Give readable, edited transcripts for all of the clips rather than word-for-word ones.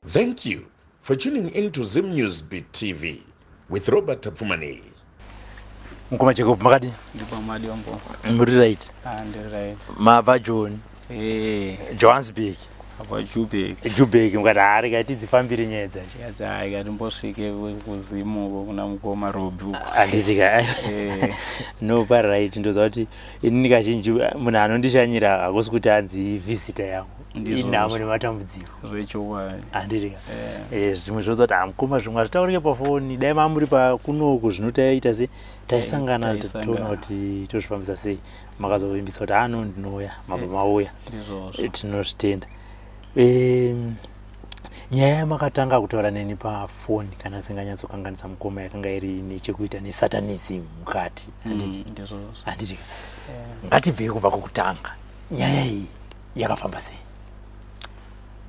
Thank you for tuning in to Zim News Beat TV with Robert Tapfumaneyi. Mukoma Jacob makadi? Ndipamadi wangu. Muri right? Ah, ndiri right. Mabva Joni. Eh. Johannesburg. Apa Jubek. Jubek mukati hari kai tidzifambire nyaya dzacho. Yadzi hayi katimbosvike kuzimu uko kuna mukoma Robi uko. Handiti ka. Eh. No pa right ndoziva kuti inini kazhinji munhu anondishanyira hakusi kuti anzi visitor yangu. Ndizvozvo. Inhamo nematambudziko. Zvechokwadi. Handiti ka. Eh. Eh, zvimwe zvoza kuti hamukoma zvimwe hazvitaurike pafoni dai mamuri pakunoku zvino taita se taisangana taisangana. toona kuti tozvifambisa sei makazovimbisa kuti ano ndinouya mabva mauya. Ndizvozvo. Tinozvitenda. Nyaya yamakatanga kutaura neni pafoni kana ndisinganyatsokanganisa mukoma yakanga iri nechekuita nesatanism mukati, handiti? Ndizvozvo. Handiti? Ngatibvei kubva kwokutanga, nyaya iyi yakafamba sei?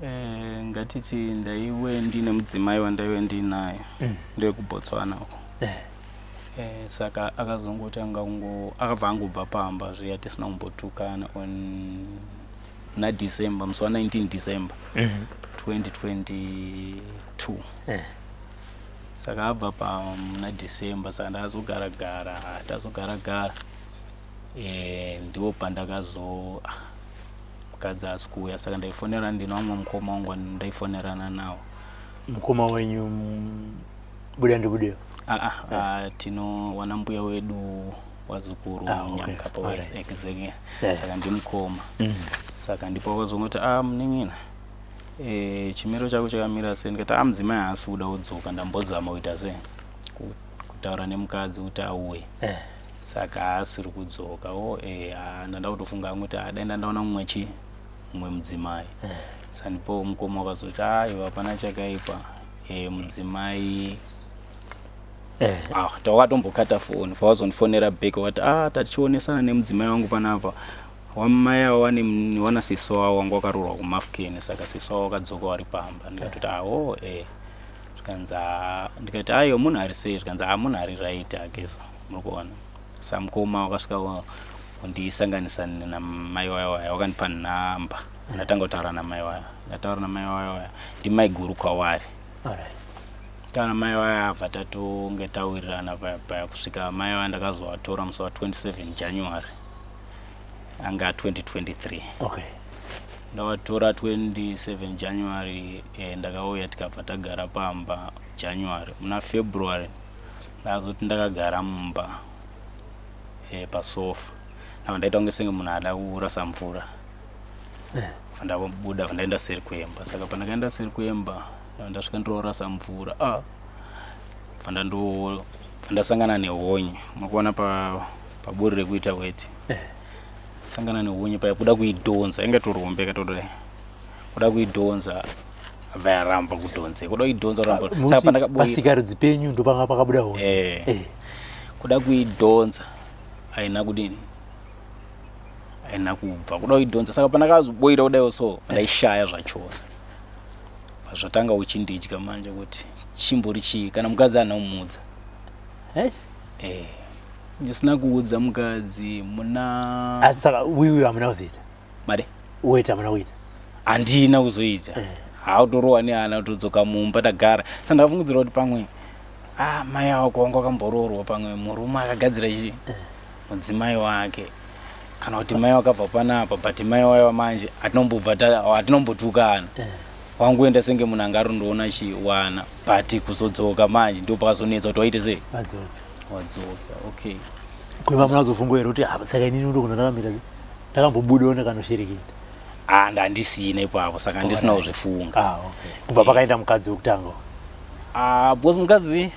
Eh, ngatiti ndaiwe ndine mudzimai wandaiwe ndinaye ndewekuBotswana uko. Eh, saka akazongotanga kungo akabva angobva pamba zviya tisina kumbotukana on muna December, musi wa 19 December 2022. Saka abva pa muna December, saka ndakazogara gara tazogara gara, eh, ndipo pandakazo ah, mukadzi asi kuuya, saka ndaifonerana ndine vamwe mukoma wangu ndaifonerana nawo. Mukoma wenyu buda ndibudeyo? Ah, ah, ah, tino wana mbuya wedu wazukuru. Ah, okay. Nyamukapa. Exactly. Saka ndimukoma. Saka ndipo wakazongoti, ah, munin'ina, eh, chimiro chako chakamira sei? Ndikati, ah, mudzimai haasi kuda kudzoka, ndambozama kuita sei kutaura nemukadzi kuti auye. Saka haasiri kudzoka o, eh, ah, ndanda kutofunga hangu kuti ah, dai ndandaona mumwe chi mumwe mudzimai. Saka ndipo mukoma wakazoti, aiwa, hapana chakaipa, eh, mudzimai. Ah, tawakatombokata foni, pawazondifonera back wakati, ah, tatichionesana nemudzimai wangu panapa, wamai avo wane wana sisi wavo wanga wakaroorwa kuMafukeni, saka sisi wavo wakadzoka wari pamba. Ndikatoti, awo, eh, zvikanzi, "Ah," ndikati, aiwa, munhu ari sei? Zvikanzi, ah, munhu ari right akeso, muri kuona. Saka mukoma wakasvika kundisanganisa namai waya waya, wakandipa nhamba, ndatanga kutaura namai waya, ndataura namai waya waya, ndimai guru kwawari. Taura mai vaya, abva tatonge tawirirana paya paya kusvika mai vaya ndakazovatora musi wa27 January anga 2023. Ndavatora 27 January, eh, ndakauya tikabva tagara pamba January. Muna February ndakazoti ndakagara mumba, eh, pasofa, ndabva ndaita kunge senge munhu ada kurasa mvura. Bva ndabuda, bva ndaenda seri kuemba. Saka pandakaenda seri kuemba, ndabva ndasvika ndorasa mvura, ah, bva bva ndasangana nehonye. Mukuona pa paburi rekuita weti, sangana nehonye paya, kuda kuidhonza, inga torombe katodai, kuda kuidhonza, bva yaramba kudhonzeka, kuda kuidhonza, kuramba. Saka Muti pandakaboira pasikarudzi penyu ndopanga pakabuda honye? Eh. Kuda kuidhonza, haina kudini, haina kubva, kuda kuidhonza. Saka pandakazoboira kudaiwo so, ndaishaya zvachose. Zvatanga uchindidya manje kuti chimbori chii kana mukadzi haana kumudza. Eh, ndisina kuudza mukadzi muna Asi saka wiwi hamuna kuzoita? Made? Weti hamuna kuita? Handina kuzoita. Hautorowa nehana, kutodzoka mumba tagara. Saka ndakafungidzira kuti pamwe, ah, mai avo wangu wakamboroorwa, pamwe murume akagadzira chi mudzimai wake, kana kuti mai wakabva panapa, but mai waiwa manje hatinombobva hatinombotukana. Wanguenda senge munhu anga arindoona chiwana, but kuzodzoka manje ndo pakazonetsa kuti waite sei. Vadzoka. Wadzoka, okay. Kuiva muna kuzofunga here kuti, ah, saka inini ndogona ndakamira sei, ndakambobudawo ndakanoshereketa? Ah, ndandisina ipapo, saka handisina kuzvifunga. Ah, okay. Kubva pakaenda mukadzi wekutanga? Ah, because mukadzi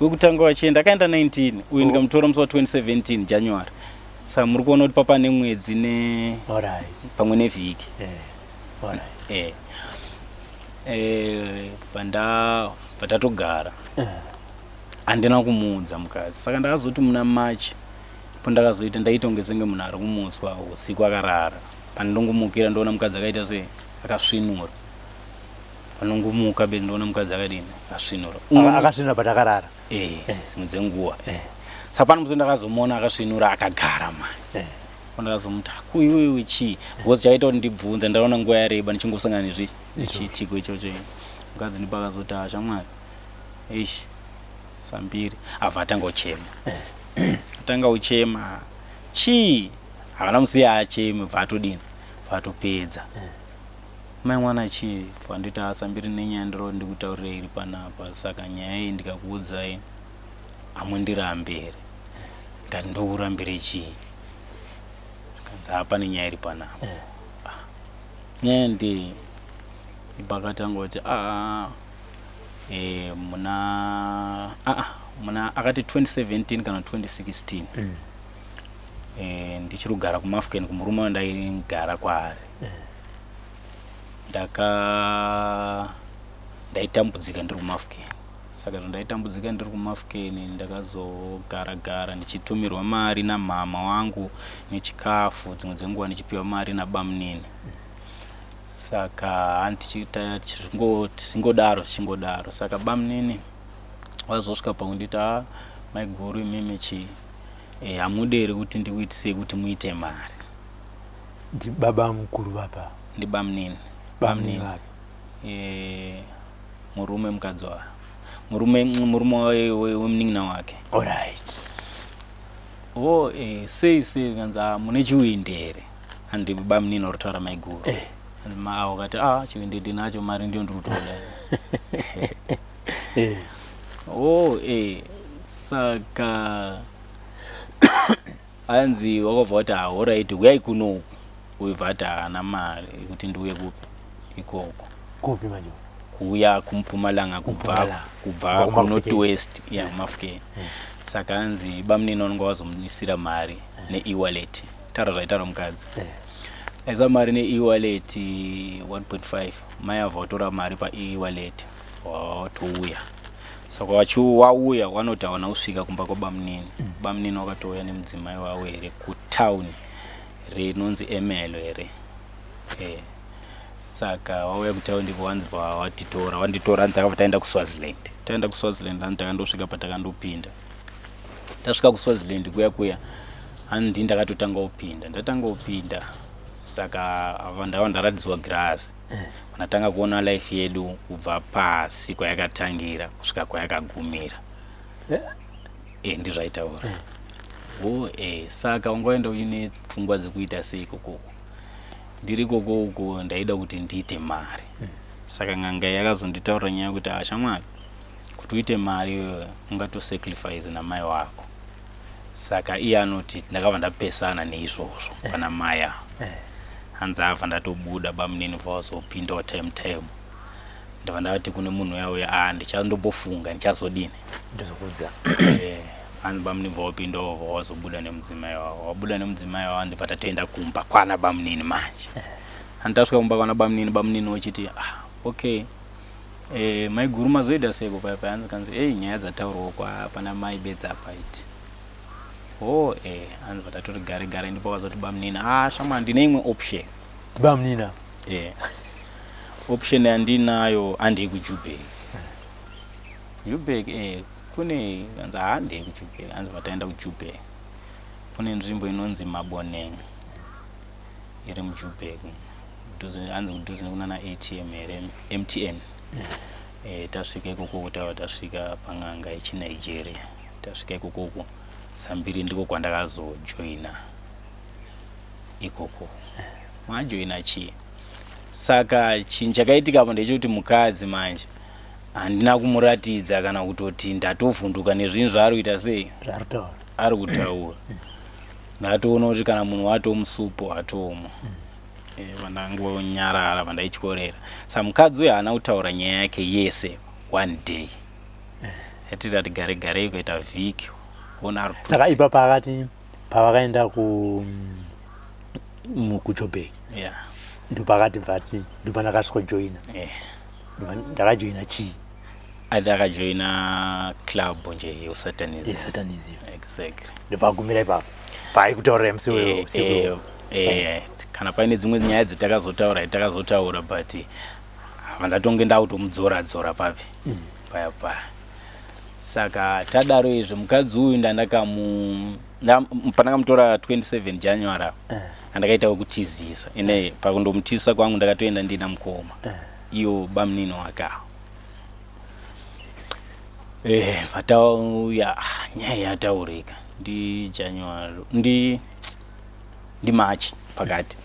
wekutanga wachienda akaenda 19, uyu ndikamutora musi wa2017 January, saka muri kuona kuti papa nemwedzi ne pamwe nevhiki. Eh. Eh, panda patatogara handina kumuudza mukadzi. Saka ndakazoti muna March po ndakazoita ndaita kunge senge munhu ari kumutswa usiku akarara. Pandongomukira ndoona mukadzi akaita sei, akasvinura. Panongomuka be ndoona mukadzi akadini, akasvinura. Akasvinura but akarara? Eh, dzimwe dzenguva. Saka pane musi ndakazomuona akasvinura akagara manje. Pandakazomuti, kuiwewe chii? Because chaita kuti ndibvunze, ndaona nguva yareba ndichingosangana nezvi nechiitiko ichocho. Mukadzi ndipo akazoti, "Ashamwari, eish, sambiri." Abva atanga kuchema, atanga kuchema. Chii? Havana musiya acheme, bva atodini, bva atopedza. Mai mwana, chii? Bva nditi, "Asambiri, nenyaya ndiro ndikutaurira iri panapa. Saka nyaya iyi ndikakuudzai hamundirambi here?" Ndati, "Ndokurambire chii?" Kanzi, "Hapane nyaya iri panapa." Nyaya ndei? Pakatanga kuti aa muna aa muna akati 2017 kana 2016, ndichiri kugara kuMafken, kumurume wandaigara kwaari. Ndaitambudzika ndiri kuMafken. Saka zvandaitambudzika ndiri kuMafken, ndakazogara gara ndichitumirwa mari namama wangu nechikafu, dzimwe dzenguva ndichipiwa mari nabamunini. Saka tichingodaro, tichingodaro. Saka bamunini vazosvika pakunditi, "A, maiguru, imimi chi hamudi here kuti ndikuitisei kuti muite mari?" Ndibaba mukuru vapa? Ndibamunini. Bamunini vapi? Murume, mukadzi wa murume wemunin'ina wake. Alright. O, sei sei? Kanzi, "Ah, mune chiwindi here?" Andi bamunini uri maiguru. Ma wakati, "Ah, chiwindi ndinacho, mari ndiyo ndiri kutoda." O, saka anzi wakabva kuti, "Alright, uyai kunoku." Uibva ati haana mari yekuti ndiuye kupi ikoko. Kupi manje? Kuuya kuMpumalanga, kubva Mpumalanga. kubva Kubva kuNorth kuMafukeni. West ya kuMafukeni. Saka anzi bamunini vanonga vazomuisira mari ne-e-wallet. Taura zvaitaura mukadzi. Aisa mari ne-e-wallet 1.5. Mai abva vatora mari pa-e-wallet, watouya. Saka wauya, wanoti hawana kusvika kumba kwabamunini. Bamunini wakatouya nemudzimai wavo here kutauni rinonzi Emelo here. Saka wauya kutaundi ndipo wanzi watitora, wanditora. Hanzi takabva taenda kuSwaziland. Taenda kuSwaziland, hanzi takandosvika patakandopinda. Tasvika kuSwaziland kuya kuya, handi ndakatotanga kupinda, ndatanga kupinda. Saka ava ndava ndaratidzwa girasi, ndatanga kuona life yedu kubva pasi kwayakatangira kusvika kwayakagumira. Ndizvaitaura o. Saka ungaenda uine pfungwa dzekuita sei ikokoko? Ndiri ikoko uko ndaida kuti ndiite mari. Saka n'anga yakazonditaurira nyaya yekuti, "Ashamwari, kuti uite mari iyoyo ungatosacrifice namai wako." Saka iye anoti ndakabva ndapesana neizvozvo pana mai ava. Hanzi abva ndatobuda, bamunini vazopindawo time time. Ndabva ndati kune munhu uya uya, "A, ndichandombofunga, ndichazodini." Ndozokudza. Hanzi bamunini vawapindawo, wazobuda nemudzimai wavo. Wabuda nemudzimai wavo, ndibva tatoenda kumba kwana bamunini manje. Hanzi tasvika kumba kwana bamunini, bamunini wachiti, "Ah, okay, maiguru, mazoita seiko paya paya?" Hanzi kanzi, "Ei, nyaya dzataurwa kwa pana mai bedzi apa iti o." Hanzi vatatori gare gare, ndipo vazoti bamunini, "Ah, shama, ndine imwe option." Bamunina? Option yandinayo, handei kuJubek. Jubek kune? Kanzi, "Handei kuJubek." Hanzi vataenda kuJubek, kune nzvimbo inonzi Maboneng iri muJubek, hanzi kudhuze nekunana ATM here, MTN. Tasvika ikoko, tava tasvika pang'anga yechiNigeria. Tasvika ikokoko sambiri, ndiko kwandakazojoina ikoko. Majoina chii? Saka chinhu chakaitika apo ndechekuti mukadzi manje handina kumuratidza kana kutoti ndatovhunduka nezvinhu zvaari kuita sei. Zvaari kutaura. Ari kutaura. Ndatoona kuti kana munhu watomusupo atomo. Vandangonyarara, vandaityorera. Saka mukadzi uyu haana kutaura nyaya yake yese one day. Yatiri gare garei kuita vhiki, kuona ari Saka ipapa akati pavakaenda ku kuJobek, ndopakati bvati ndopandakasvikojoina. Ndakajoina chii? Ati akajoina club nje yeusatanism. Yesatanism. Exactly. Ndobva ipapo paaikutaurira musi usiku. Kana paine dzimwe nyaya dzetakazotaura, takazotaura, but hava ndatonge ndakutomudzora dzora papi paya paya. Saka tadaro izvi, mukadzi uyu ndandakamu pandakamutora 27 January apo, andakaita wekutizisa ine. Pakundomutizisa kwangu ndakatoenda ndina mukoma, iyo bamunini wake awo. Vatauya nyaya yataurika ndi January, ndi March pakati.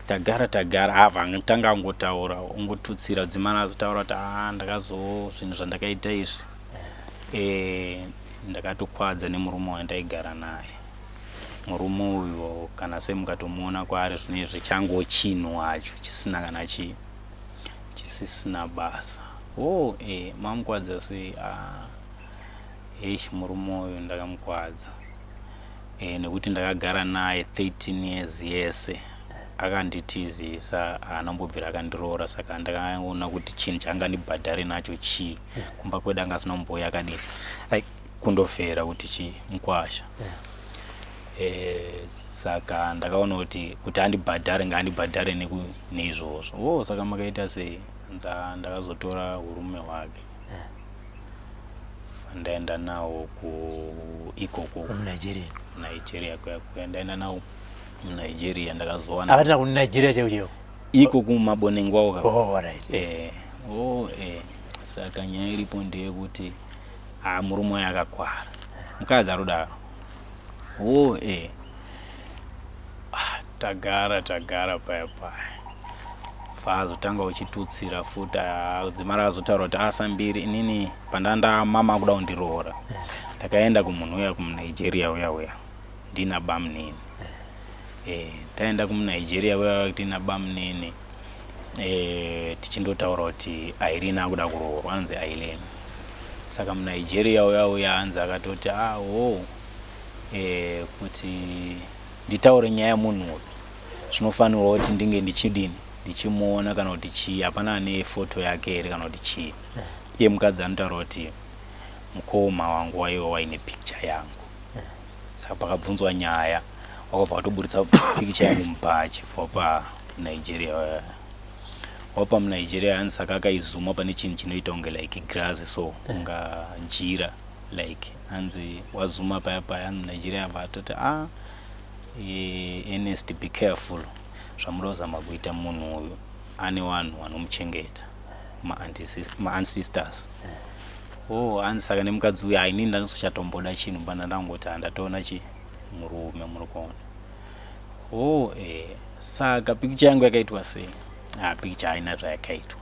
Tagara ava tanga angotaura, ongotutsira dzimana, azotaura kuti a ndakazo zvinhu zvandakaita izvi, ndakatokwadza nemurume wandaigara naye. Murume uyu kana semukatomuona kwaari zvinezvi changochinhu hacho chisina kana chii, chisisina basa. O mamukwadza sei? Eish, murume uyu ndakamukwadza nekuti ndakagara naye 13 years yese, akanditizisa, haana kumbobvira akandiroora. Saka ndakaona kuti chinhu chaangandibhadhare nacho chii? Kumba kwedu anga asina kumbouya akadini kundofera kuti chii, mukwasha. Saka ndakaona kuti andibhadhare, ngaandibhadhare neizvozvo. O, saka makaita sei? Nza ndakazotora urume hwake, ndaenda nawo ku ikoko. Munigeria? Nigeria kuya kuya, ndaenda nawo muNigeria, ndakazowana Akatina kuNigeria chaiwo chaiwo? Iko kumabonengo awo ka. Oh, alright. Oh, saka nyaya iripo ndeyekuti ha, murume uyu akakwara, mukadzi arudaro. O ah, tagara paya paya, faazotanga uchitutsira futi. Dzimara azotaura kuti asambiri inini pandanda mama akuda kundiroora, ndakaenda kumunhu uya kumuNigeria uya uya ndina bamunini. Taenda kumuNigeria uya tina bamunini, tichindotaura kuti Irene akuda kuroorwa, anzi Irene. Saka muNigeria uya uya hanzi akatoti ah, oh, kuti nditaure nyaya yemunhu uyu zvinofanirwa kuti ndinge ndichidini, ndichimuona kana kuti chii, hapana ane foto yake here kana kuti chii? Iye mukadzi anotaura kuti mukoma wangu waiva waine picture yangu. Saka pakabvunzwa nyaya, wakabva watoburitsa picture yangu mubhachi wapa Nigeria, wapa muNigeria. Hanzi saka akaizuma pane chinhu chinoita kunge like grass, so kunga njira like, hanzi wazuma paya paya, hanzi Nigeria abva atoti ah, Ernest, be careful zvamuda kuzama kuita, munhu uyu ane vanhu vanomuchengeta, maancestors. Oh, hanzi saka nemukadzi uyu hainini ndanosochatomboda chinhu pana, ndangoti handatoona chi murume muri kuona. Oh, saka pikicha yangu yakaitwa sei? Ah, pikicha haina zvayakaitwa.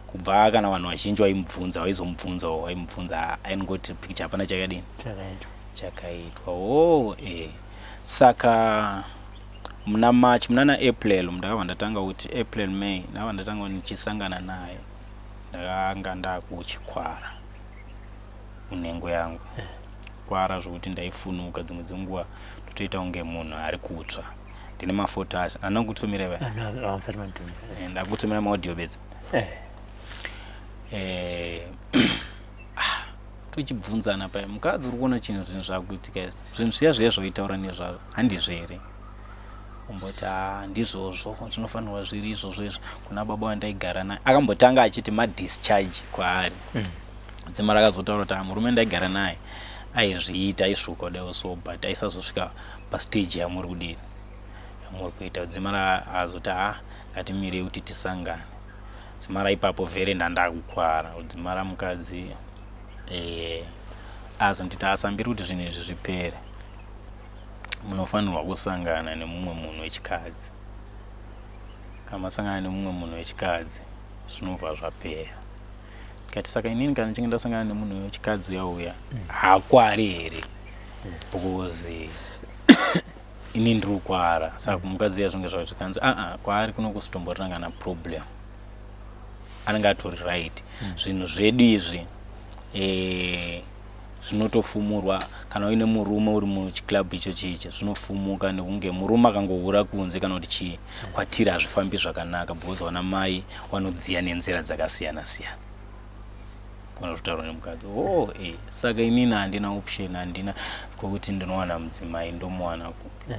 Kubva kana vanhu vazhinji vaimubvunza, vaizomubvunzawo, vaimubvunza, aingoti pikicha hapana chakadini. Chakaitwa. Chakaitwa. Oh, saka muna March, munana April ndakabva ndatanga kuti April, May ndakabva ndatanga kuti ndichisangana naye, ndakanga ndakuchikwara munhengo yangu, kwara zvokuti ndaifunuka, dzimwe dzenguva ndotoita kunge munhu ari kutsva. Ndine mafoto acho anokutumira va? Musati manditumira. Ndakutumira maaudio bedzi. Ah, tochibvunzana paya, mukadzi uri kuona chinhu, zvinhu zvakuitika izvi, zvinhu zviya zviya zvaitaura nezvazvo handizvo here? Umboti a ndizvozvo, zvinofanirwa zviri izvozvo izvo. Kuna baba wandaigara naye akambotanga achiti madischarge kwaari. Dzima rakazotaura kuti murume ndaigara naye aizviita, aisvuka kudaiwo so, but aisazosvika pastage yamuri kudini, yamuri kuita. Dzima azoti ha, ngatimirei kuti tisangane. Dzimara ipapo vhere ndandakukwara dzimara mukadzi azonditi asambiri kuti zvinhu izvi zvipere munofanirwa kusangana nemumwe munhu wechikadzi. Kana masangana nemumwe munhu wechikadzi zvinobva zvapera. Ndikati saka inini kana ndichinge ndasangana nemunhu wechikadzi uya uya haakwari here? Because ini ndiri kukwara. Saka kumukadzi uya zvinge zvavo zvikanzi aa, kwaari kuno kusitomborina kana problem, anenge atori right. Zvinhu zvedu izvi zvinotofumurwa kana uine murume uri muchiclub icho chichi, zvinofumuka nekunge murume akangohura kunze kana kuti chii. Kwatiri hazvifambi zvakanaka because vana mai vanodziya nenzira dzakasiyana siyana. Unototaura nemukadzi oh, saka inini handina option, handina kwekuti ndinowana mudzimai, ndomuwana kupi?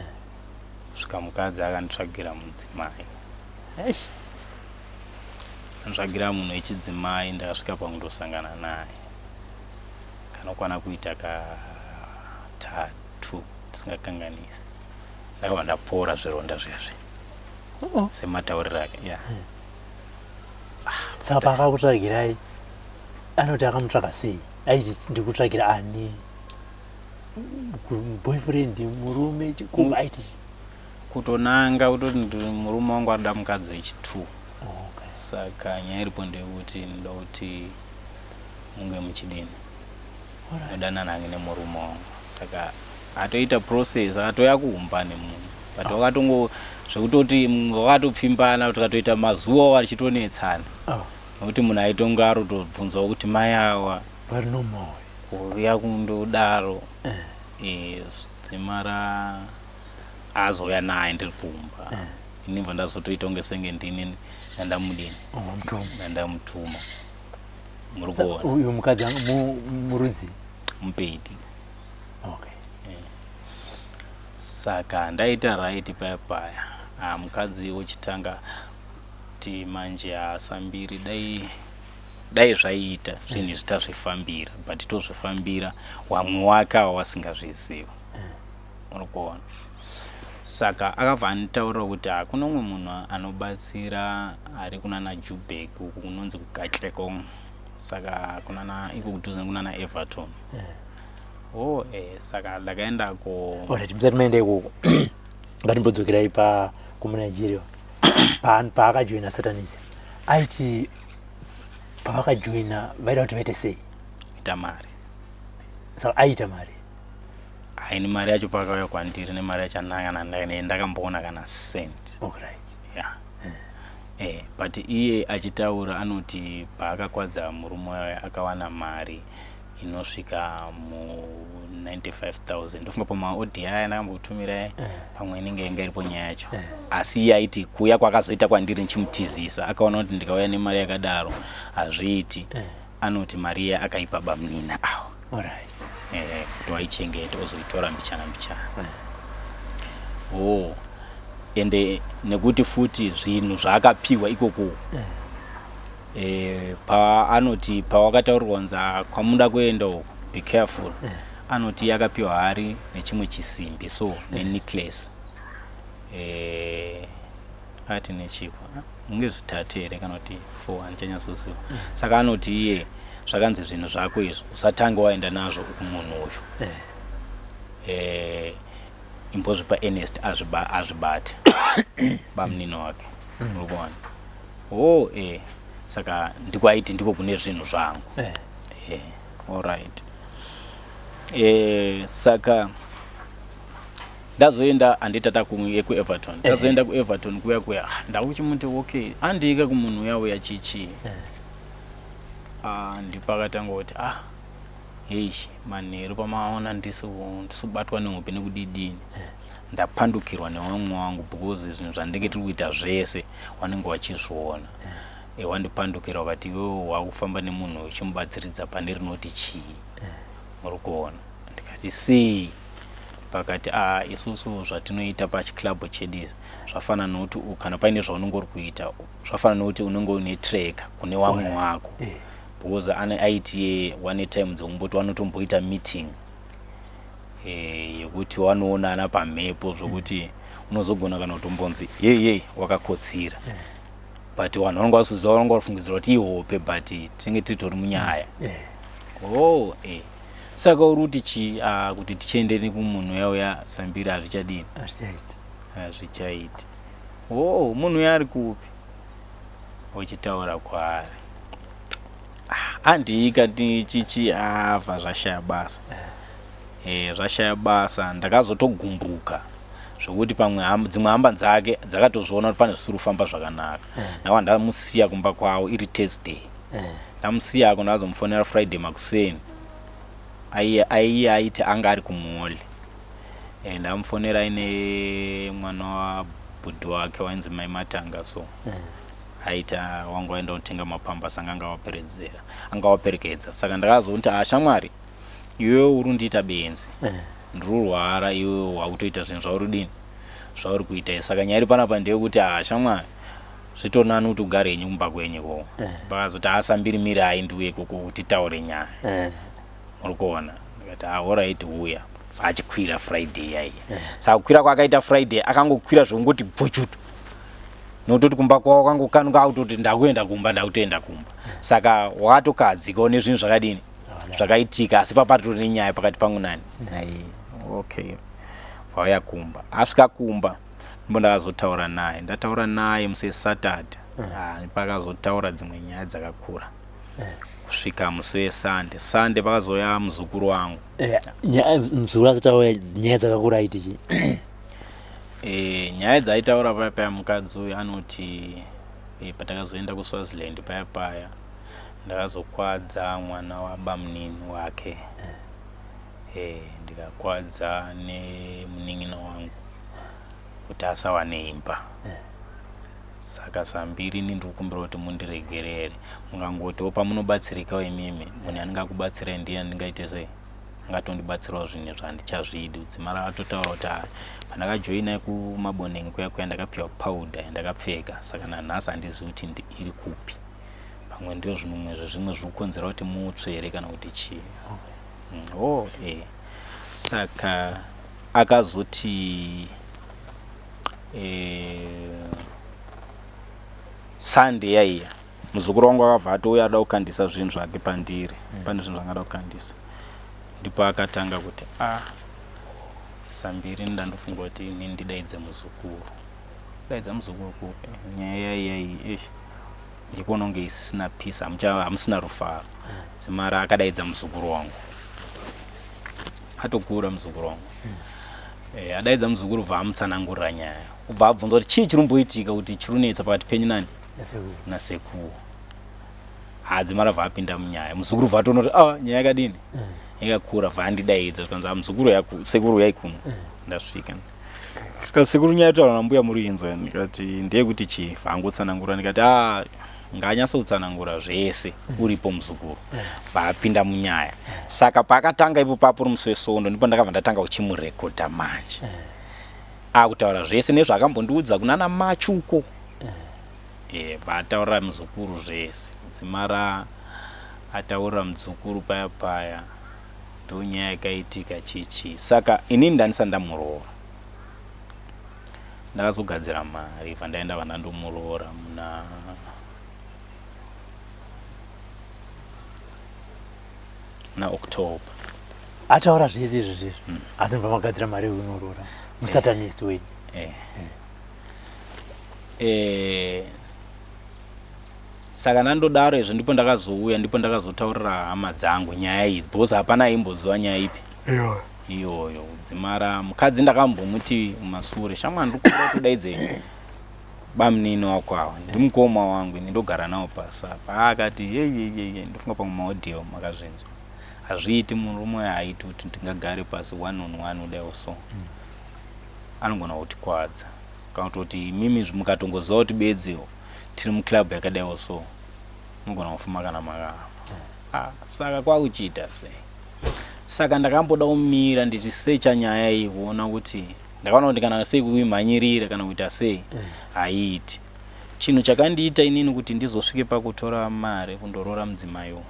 Svika mukadzi akanditsvagira mudzimai. Eish. Anditsvagira munhu wechidzimai, ndakasvika pakundosangana naye kanokwana kuita katatu tisingakanganisi, ndakabva ndapora zvironda zvezvi. Oh. Sematauriro ake ya. Saka paakakutsvagirai Anoti akamutsvaga sei? Aiti ndikutsvagira ani? Boyfriend, murume, chikomba, aiti? Kutonanga kutoti murume wangu arida mukadzi wechi2. Okay. Saka nyaya iripo ndeyekuti ndoda kuti munge muchidini, mudananange nemurume wangu. Saka atoita process, akatoya kumba nemunhu, but wakatongo zvekutoti wakatopfimbana, tikatoita mazuva vachitonetsana, nokuti munhu aitonga arotobvunzawo kuti mai awa vari normal? Kuuya kundodaro. Dzimara azouya naye ndiri kumba, inibva ndazotoita kunge senge ndini ndandamudini, wamutuma. Ndandamutuma, muri kuona. Uyu mukadzi murudzi? Mupedi. Okay. Saka ndaita right paya paya. Ah, mukadzi wochitanga kuti manje asambiri, dai dai zvaiita zvinhu izvi tazvifambira, but tozvifambira wamwe wake ava wasingazviziva, uri kuona. Saka akabva anditaurira kuti hakuna umwe munhu anobatsira ari kunana Jubek uku, kunonzi kuGatlekong, saka kunana iko kudhuze kunana Everton. Oh, saka ndakaendako. Alright, musati maenda ikoko, ngatimbodzokerai pa kumuNigeria. Paakajoina satanism, aiti pavakajoina vaida kuti vaite sei? Ita mari. Saka aiita mari? Haini, mari yacho pakauya kwandiri nemari yacho andanga ndakamboona kana cent. Yeah, but iye achitaura anoti paakakwadza murume wayo akawana mari inosvika mu 95,000. Ndofunga pamaaudio aya ndakambokutumirai, pamwe inenge inga iripo nyaya yacho. Asi iye aiti kuuya kwakazoita kwandiri ndichimutizisa, akaona kuti ndikauya nemari yakadaro hazviiti. Anoti mari iya akaipa bamunina awo, kuti waichengete ozoitora mbichana mbichana. Oh, ende nekuti futi zvinhu zvaakapiwa ikoko, paanoti pawakataurirwa kunzi, "Ah, kwamuda kuenda uku, be careful," anoti iye akapiwa hari nechimwe chisimbi so nenecklace, ati nechipo. Ah, munge zvitatu here kana kuti four, handichanyatsoziva. Saka anoti iye zvakanzi zvinhu zvako izvi usatange waenda nazvo kumunhu uyu, imbozvipa Ernest azvibate, bamunini wake, uri kuona. Oh, saka ndiko aiti ndiko kune zvinhu zvangu. Alright, saka ndazoenda, handitata kuEverton, ndazoenda kuEverton kuya kuya. Ah, ndakuchimuti okay, andika kumunhu uya uya chichi. Ah, ndipakatanga kuti, ah, hei, manheru pamaona ndisubatwa nehope nekudidini, ndapandukirwa nevamwe wangu, because zvinhu zvandinge tiri kuita zvese wanenge wachizviona. Wandipandukira wakati iwewe wakufamba nemunhu uchimubatsiridza pane rinoti chii, muri kuona. Ndikati sei? Pakati, a isusu zvatinoita pachiclub chedu izvi zvafanana nokuti kana paine zvaunenge uri kuita, zvafanana nokuti unenge une tracker kune wamwe wako, because ane aiti one time dzekumboti wanotomboita meeting, yekuti wanoonana pamhepo, zvokuti unozogona kana kutombonzi yei yei wakakotsira, but vanhu vanonga vasuziva, vanonga vafungidzira kuti ihope, but tinenge titori munyaya. Oh, saka uri kuti chi, ah, kuti tichiendeni kumunhu uya uya sambiri hazvichadini? Hazvichaiti. Hazvichaiti. Oh, munhu uya ari kupi? Uchitaura kwaari. Ah, andika chichi avha zvashaya basa, zvashaya basa. Ndakazotogumbuka zvokuti pamwe dzimwe hamba dzake dzakatozviona kuti pane zvisiri kufamba zvakanaka. Ndava ndamusiya kumba kwavo iri Thursday. Ndamusiyako, ndazomufonera Friday makuseni. Aiye aiye aiti anga ari kumall. Ndamufonera aine mwana wabhudhi wake wainzi Mai Matanga, so aita wangu waenda kunotenga mapambasi, anga angawaperedzera angawaperekedza. Saka ndakazoti, ah, shamwari, iwewe uri kundiita benzi, ndiri kurwara, iwewe wakutoita zvinhu zvauri dini, zvauri kuita izvi. Saka nyaya iri panapa ndeyekuti, ah, shamwari, zvitori nani kuti ugare henyu kumba kwenyu ikoko. Pakazoti asambiri mirai ndiuye ikoko kuti titaure nyaya, muri kuona. Ndikati, ah, alright, uya. Achikwira Friday yaiya. Saka kukwira kwaakaita Friday, akangokwira zvongoti bvuchutu. Nototi kumba kwavo kwangu akutoti ndakuenda kumba, ndakutoenda kumba. Saka wakatokadzikawo nezvinhu zvakadini zvakaitika, asi papatori nenyaya pakati pangu nani naiye. Okay, vauya kumba. Asvika kumba ndipo ndakazotaura naye. Ndataura naye musi weSaturday, pakazotaura dzimwe nyaya dzakakura kusvika musi weSunday. Sunday pakazouya muzukuru wangu. Muzukuru asati auya, nyaya dzakakura aiti chii? Nyaya dzaitaura paya paya, mukadzi uyu anoti patakazoenda kuSwaziland paya paya, ndakazokwadza mwana wabamunini wake, ndikakwadza nemunin'ina wangu kuti asawane imba. Saka sambiri ini ndiri kukumbira kuti mundiregerere, mungangotiwo pamunobatsirikawo imimi, munhu anongakubatsirai ndiye andingaite sei, angatondibatsirawo zvinhu zvandichazvidi. Dzimara atotaura kuti pandakajoina kuMaboneng kuya kuya, ndakapiwa powder yandakapfeka, saka nanhasi handizivi kuti iri kupi. Pamwe ndio zvimwe zvezvimwe zviri kukonzera kuti mutsve here kana kuti chii. Oh, saka akazoti Sunday yaiya muzukuru wangu akabva atouya ada kukandisa zvinhu zvake pandiri. Pane zvinhu zvangada kukandisa, ndipo akatanga kuti sambiri ndandofunga kuti ini ndidaidze muzukuru, daidza muzukuru ku nyaya yaiya iyi ndikuona kunge isina peace, hamusina rufaro. Dzimara akadaidza muzukuru wangu, atokura muzukuru wangu. Adaidza muzukuru, bva amutsanangurira nyaya, ubva abvunza kuti chii chirumboitika, kuti chirunetsa pakati penyu nani nasekuru. Hadzimara bva apinda munyaya, muzukuru bva atoona kuti nyaya yakadini, yakakura. Bva andidaidza, zvikanzi muzukuru, sekuru yaikuno. Ndasvika, svika, sekuru, nyaya yataura nambuya muri inzwa. Ndikati ndeyekuti chii? Bva angotsanangura. Ndikati ngaanyatsotsanangura zvese uripo muzukuru. Bva apinda munyaya. Saka paakatanga ipo papo musi weSondo, ndipo ndakabva ndatanga kuchimurekodha manje akutaura zvese nezvaakambondiudza kunana Machuko. Bva ataurira muzukuru zvese. Dzimara ataurira muzukuru paya paya, ndo nyaya yakaitika chichi. Saka inini ndandisati ndamuroora, ndakazogadzira mari, bva ndaenda, bva ndandomuroora muna October. Ataura zvese izvi zvezvo, asi mubva magadzira mari yekunoroora musatanist wenyu? Saka ndandodaro izvo, ndipo ndakazouya, ndipo ndakazotaurira hama dzangu nyaya idzi, because hapana aimboziva nyaya ipi iyoyo. Dzimara mukadzi ndakambomuti mumasure, shamwari, ndiri kuda kuti udaidze bamunini wako ava, ndimukoma wangu, ini ndogara nawo pasi apa. Akati yeyeyeye, ndofunga pamwe maaudio makazvinzwa, hazviiti, murume haaiti kuti ndingagare pasi one on one kudaiwo, so anogona kutikwadza, kana kutoti imimi mukatongoziva kuti bedziwo tiri muclub yakadaiwo, so munogona kufuma kana makafa. Saka kwakuchiita sei? Saka ndakamboda kumira ndichisecha nyaya iyi kuona kuti, ndakaona kuti kana sei kuimhanyirira kana kuita sei haiiti. Chinhu chakandiita inini kuti ndizosvike pakutora mari kundoroora mudzimai uyu,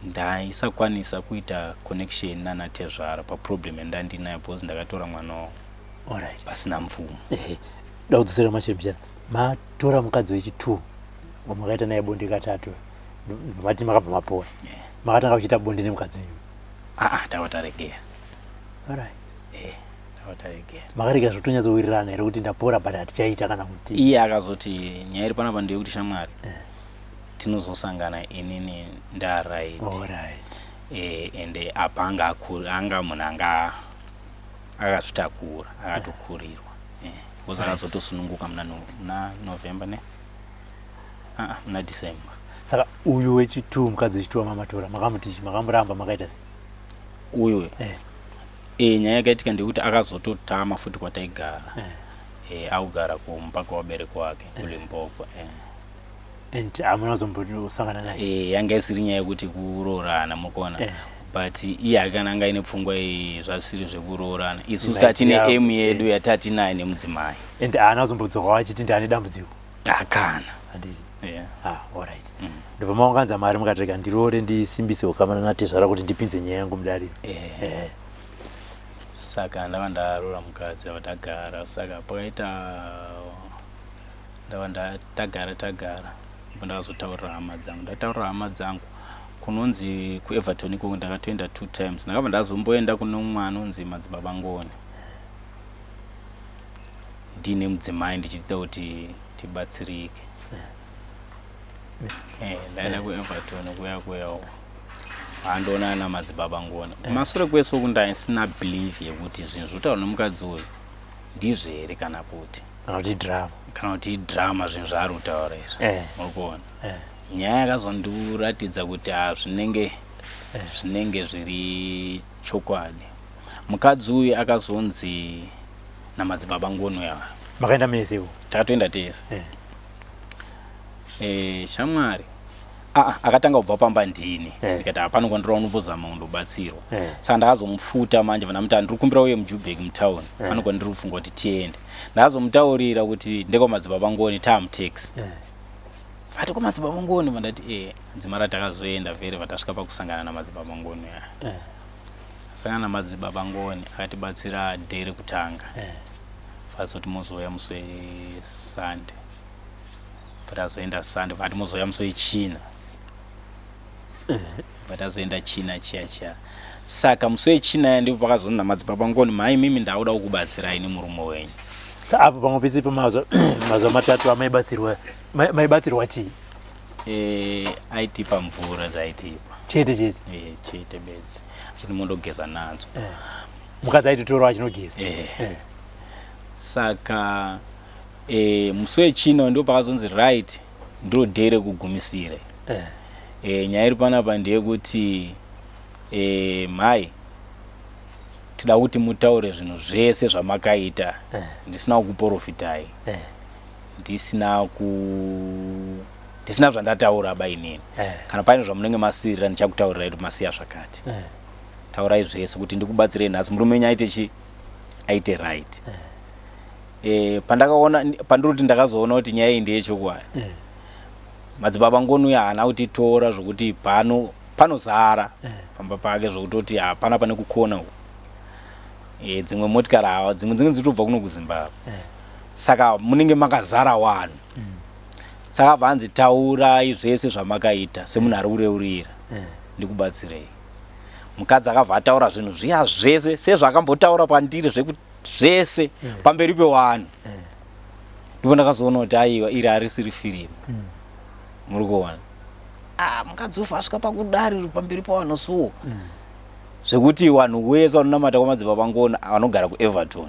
ndaisakwanisa kuita connection nana tezvara paproblem yandandinayo, because ndakatora mwana wavo pasina mvumo. Da kudzosera mashure, matora mukadzi wechi2 wamakaita naye bonde katatu, mati makabva mapora, makatanga kuchiita bonde nemukadzi wenyu? Aa, tava taregera. Tava taregera. Makaregera zvotonyatsowirirana here kuti ndapora but hatichaita, kana kuti? Iye akazoti nyaya iri panapa ndeyekuti, shamwari, tinozosangana inini ndaright. Ende apa anga anga munhu anga akazvitakura, akatokurirwa, because akazotosununguka muna muna November ne muna December. Saka uyu wechi2, mukadzi wechi2 wamamatora, makamuti makamuramba, makaita sei? Uyu nyaya yakaitika ndeyekuti akazototama futi kwataigara, akugara kumba kwavabereki wake kuLimpopo. And hamuna kuzombosangana naye? Yanga isiri nyaya yekuti kuroorana, mukuona, but iye akana anga aine pfungwa iyi, zvasiri zvekuroorana. Isusu tatine aim yedu yatatinayo nemudzimai. And haana kuzombodzokawo achiti ndane dambudziko? Akana. Handiti? Ah, alright. Ndobva maunganza mari, mukati rega ndiroore ndisimbise ukama natezvara kuti ndipinze nyaya yangu mudariro. Saka ndava ndaroora mukadzi, ava tagara. Saka pakaita Ndava tagara tagara, ndipo ndakazotaurira hama dzangu. Ndataurira hama dzangu kunonzi kuEverton ikoko, ndakatoenda 2 times. Ndakabva ndazomboenda kune mumwe anonzi Madzibaba Ngoni ndiine mudzimai, ndichiita kuti tibatsirike. Ndaenda kuEverton kuya kuyawo, handoonana naMadzibaba Ngoni. Kumasure kwese uku ndaisina belief yekuti zvinhu zvotaurwa nemukadzi uyu ndizvo here kana kuti kana kuti drama. Kana kuti idrama zvinhu zvaari kutaura izvi. Muri kuona nyaya yakazondiratidza kuti zvinenge zvinenge zviri chokwadi. Mukadzi uyu akazonzi naMadzibaba Ngoni uya. Makaenda mese? Takatoenda tese. Shamwari, akatanga kubva pamba ndini. Ndikati hapano kwandiri unombozama kundobatsirwa. Saka ndakazomufuta manje, vandamuti handiri kumbira uye muJubek mutauni, pano kwandiri kufunga kuti tiende. Ndakazomutaurira kuti ndekwaMadzibaba Ngoni, taamutaxi. Vati kwaMadzibaba Ngoni? Vandati e dzimara. Takazoenda vhere, vatasvika pakusangana naMadzibaba Ngoni ya. Sangana naMadzibaba Ngoni, akatibatsira day rekutanga. Vazoti mozouya musi weSunday. Patazoenda Sunday, vati mozouya musi weChina. Patazoenda China chiya chiya, saka musi weChina ya ndipo pakazonzi naMadzibaba Ngoni, "Mhai mimi, ndauda kukubatsirai nemurume wenyu." Apo pamwe pese pamazuva mazuva 3 amaibatsirwa, maibatsirwa chii? Aitipa mvura dzaitipa. Chete chete? Chete bedzi, achiti mondogeza nadzo. Mukadzi aitotorwa achinogeza? Saka musi weChina ndipo pakazonzi right, ndo day rekugumisira. Nyaya iri panapa ndeyekuti mhai, tida kuti mutaure zvinhu zvese zvamakaita ndisina kukuprofitai, ndisina ku ndisina zvandataura bainini. Kana paine zvamunenge masirira, ndichakutaurirai kuti masiya zvakati. Taurai zvese kuti ndikubatsirei nhasi, murume wenyu aite chi aite right. Pandakaona, pandiri kuti ndakazoona kuti nyaya iyi ndeyechokwadi. Madzibaba Ngoni uya haana kutitora zvokuti pano panozara pamba pake zvokutoti hapana pane kukona uku. Dzimwe motikari hawa dzimwe dzinenge dzitobva kuno kuZimbabwe. Saka munenge makazara wanhu. Saka abva anzi taurai zvese zvamakaita semunhu ari kureurira, ndikubatsirei. Mukadzi akabva ataura zvinhu zviya zvese sezvaakambotaura pandiri zvese pamberi pewanhu. Ndipo ndakazoona kuti aiwa, iri harisiri firimu. Muri kuona, ah, mukadzi ufa asvika pakudari pamberi pavanhu so zvekuti vanhu wese vanonamata kwaMadzibaba Ngoni, vanogara kuEverton,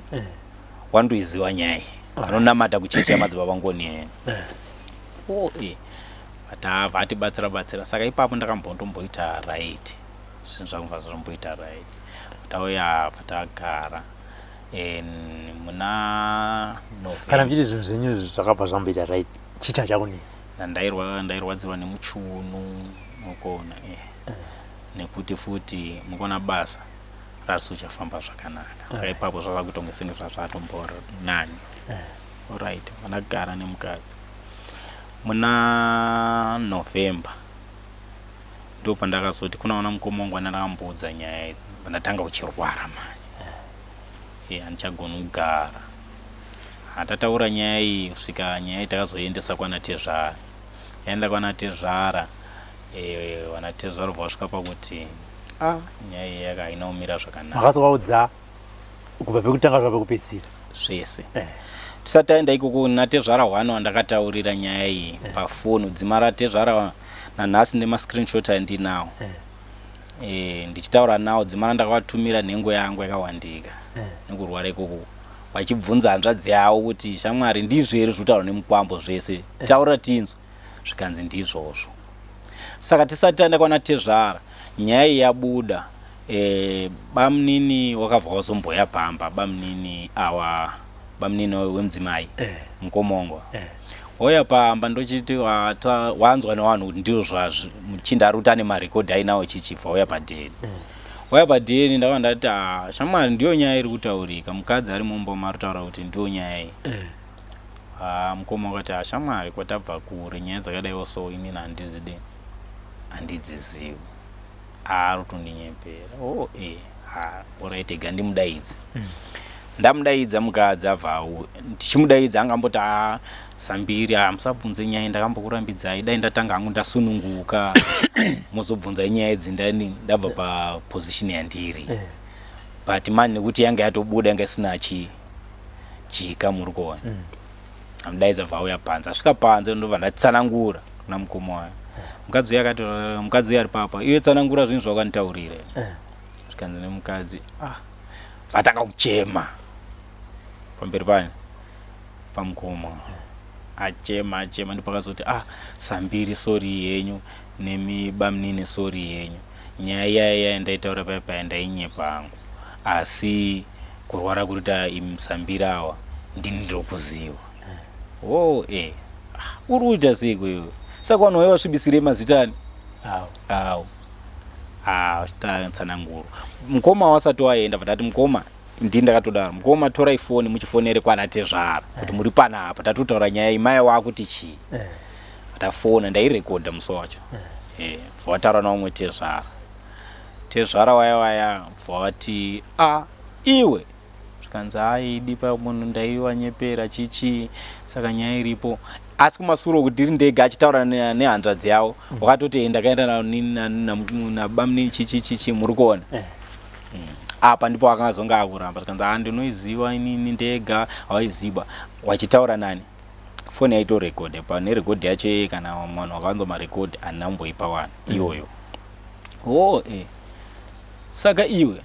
vanotoiziva nyaya iyi, vanonamata kuchechi yaMadzibaba Ngoni yene. O tabva atibatsira batsira. Saka ipapo ndakambotomboita right, zvinhu zvangu zvazvomboita right. Tauya apa tagara muna November. Kana muchiti zvinhu zvenyu zvakabva zvamboita right, chicha chakunetsa? Ndairwadziwa nemuchiuno, mukuona, nekuti futi mukuona basa rasi uchafamba zvakanaka. Saka ipapo zvava kuita senge zvazvatombora nani. Alright, vandagara nemukadzi muna November, ndo pandakazoti kuna vana mukoma wangu vandakamboudza nyaya idzi, vandatanga kuchirwara manje. Handichagoni kugara. Hatataura nyaya iyi kusvika nyaya iyi takazoendesa kwana tezvara. Yaenda kwana tezvara, vana tezvara bva vasvika pakuti a nyaya iyi yaka haina kumira zvakanaka. Makazovaudza kubva pekutanga svika pekupedzisira? Zvese. Tisati taenda ikoko, natezvara hwani wandakataurira nyaya iyi pafoni, dzima ratezvara nanhasi nemascreenshot andinawo. Ndichitaura nawo dzima randakavatumira nhengo yangu yakawandika nekurwara ikoko, vachibvunza hanzvadzi yavo kuti, "Shamwari, ndizvo here zvinotaurwa nemukwambo zvese? Taura tinzwe." Zvikanzi ndizvozvo. Saka tisati taenda kwana tezvara, nyaya iyi yabuda, bamunini wakabva wazomboya pamba, bamunini awa, bamunini wemudzimai, mukomongo. Wauya pamba, ndochiti wanzwa nevanhu kuti ndizvo zvazvi muchinda ari kuti ane marekodhi ainawo chichibva wauya padheni. Wauya padheni, ndakava ndati, "Ah, shamwari, ndiyo nyaya iri kutaurika, mukadzi ari mumba umu ari kutaura kuti ndiyo nyaya iyi." Ah, mukoma wakati, "Ah, shamwari, kwatabva kure, nyaya dzakadaiwo so inini handizidi, handidzizivi, ari kutondinyepera." Oh, ha, alright, ega ndimudaidze. Ndamudaidza mukadzi abva ndichimudaidza angamboti a Sambiri musabvunze nyaya, ndakambokurambidzai, dai ndatanga hangu ndasununguka mozobvunza nyaya idzi ndani ndabva paposition yandiri. But mani nekuti yanga yatobuda, yanga isina chika muri kuona. Amudaidza bva auya panze, asvika panze ndobva ndatsanangura kuna mukoma wayo. Mukadzi uyu akati, mukadzi uyu ari papa, iwe tsanangura zvinhu zvawakanditaurira. Zvikanzi nemukadzi, ah, vatanga kuchema pamberi pani pamukoma, achema achema, ndipakazoti, ah, Sambiri, sorry yenyu, nemi bamunini, sorry yenyu, nyaya iya iya ndaitaura paya paya ndainyepa hangu, asi kurwara kurita imi Sambiri awa ndini ndinokuziva. O e uri kuita seiko iwe? Saka vanhu vaiva vasvibisirei mazita ani? Awo. Awo tsananguro mukoma wasati waenda, vatati mukoma, ndini ndakatodaro, mukoma torai foni muchifonere kwana tezvara kuti muri panapa, tatotaura nyaya imaya wakuti chii. Tafona, ndairekodha musi wacho. Bva wataura naumwe tezvara, tezvara waya waya bva wati, a iwe, zvikanzi aidi pa munhu ndaiwanyepera chichi, saka nyaya iripo, asi kumasuro kuti ndiri ndega achitaura nehanzvadzi yavo, wakatoti ndakaenda nabamunini chichi chichi, muri kuona. Apa ndipo akazonga akuramba, zvikanzi a ndinoiziva inini ndega, hawaiziva wachitaura nani, foni yaitorekodha pane rekodhi yacho yeye, kana vanhu vakanzwa marekodhi handina kumboipa vanhu iyoyo. O e saka iwe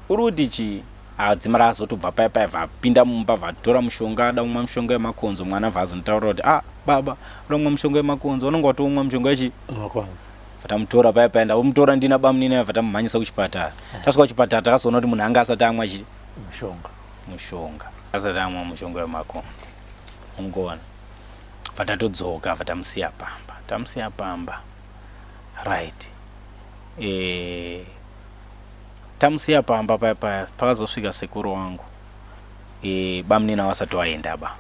uri kuti chii? Adzima razotobva paya paya, vapinda mumba, vatora mushonga, ada kumwa mushonga wemakonzo. Mwana bva azonitaurira kuti, ah baba, uda kumwa mushonga wemakonzo, unonge watomwa mushonga wechi Makonzo. Vatamutora paya paya, ndamutora ndina bamunini, vatamumhanyisa kuchipatara. Tasvika kuchipatara takazoona kuti munhu anga asati amwa chi Mushonga. Mushonga, asati amwa mushonga wemakonzo, ungoona. Vatatodzoka, vatamusiya pamba, tamusiya pamba, right. Tamusiya pamba paya paya pakazosvika sekuru wangu, bamunini vasati vaenda ba.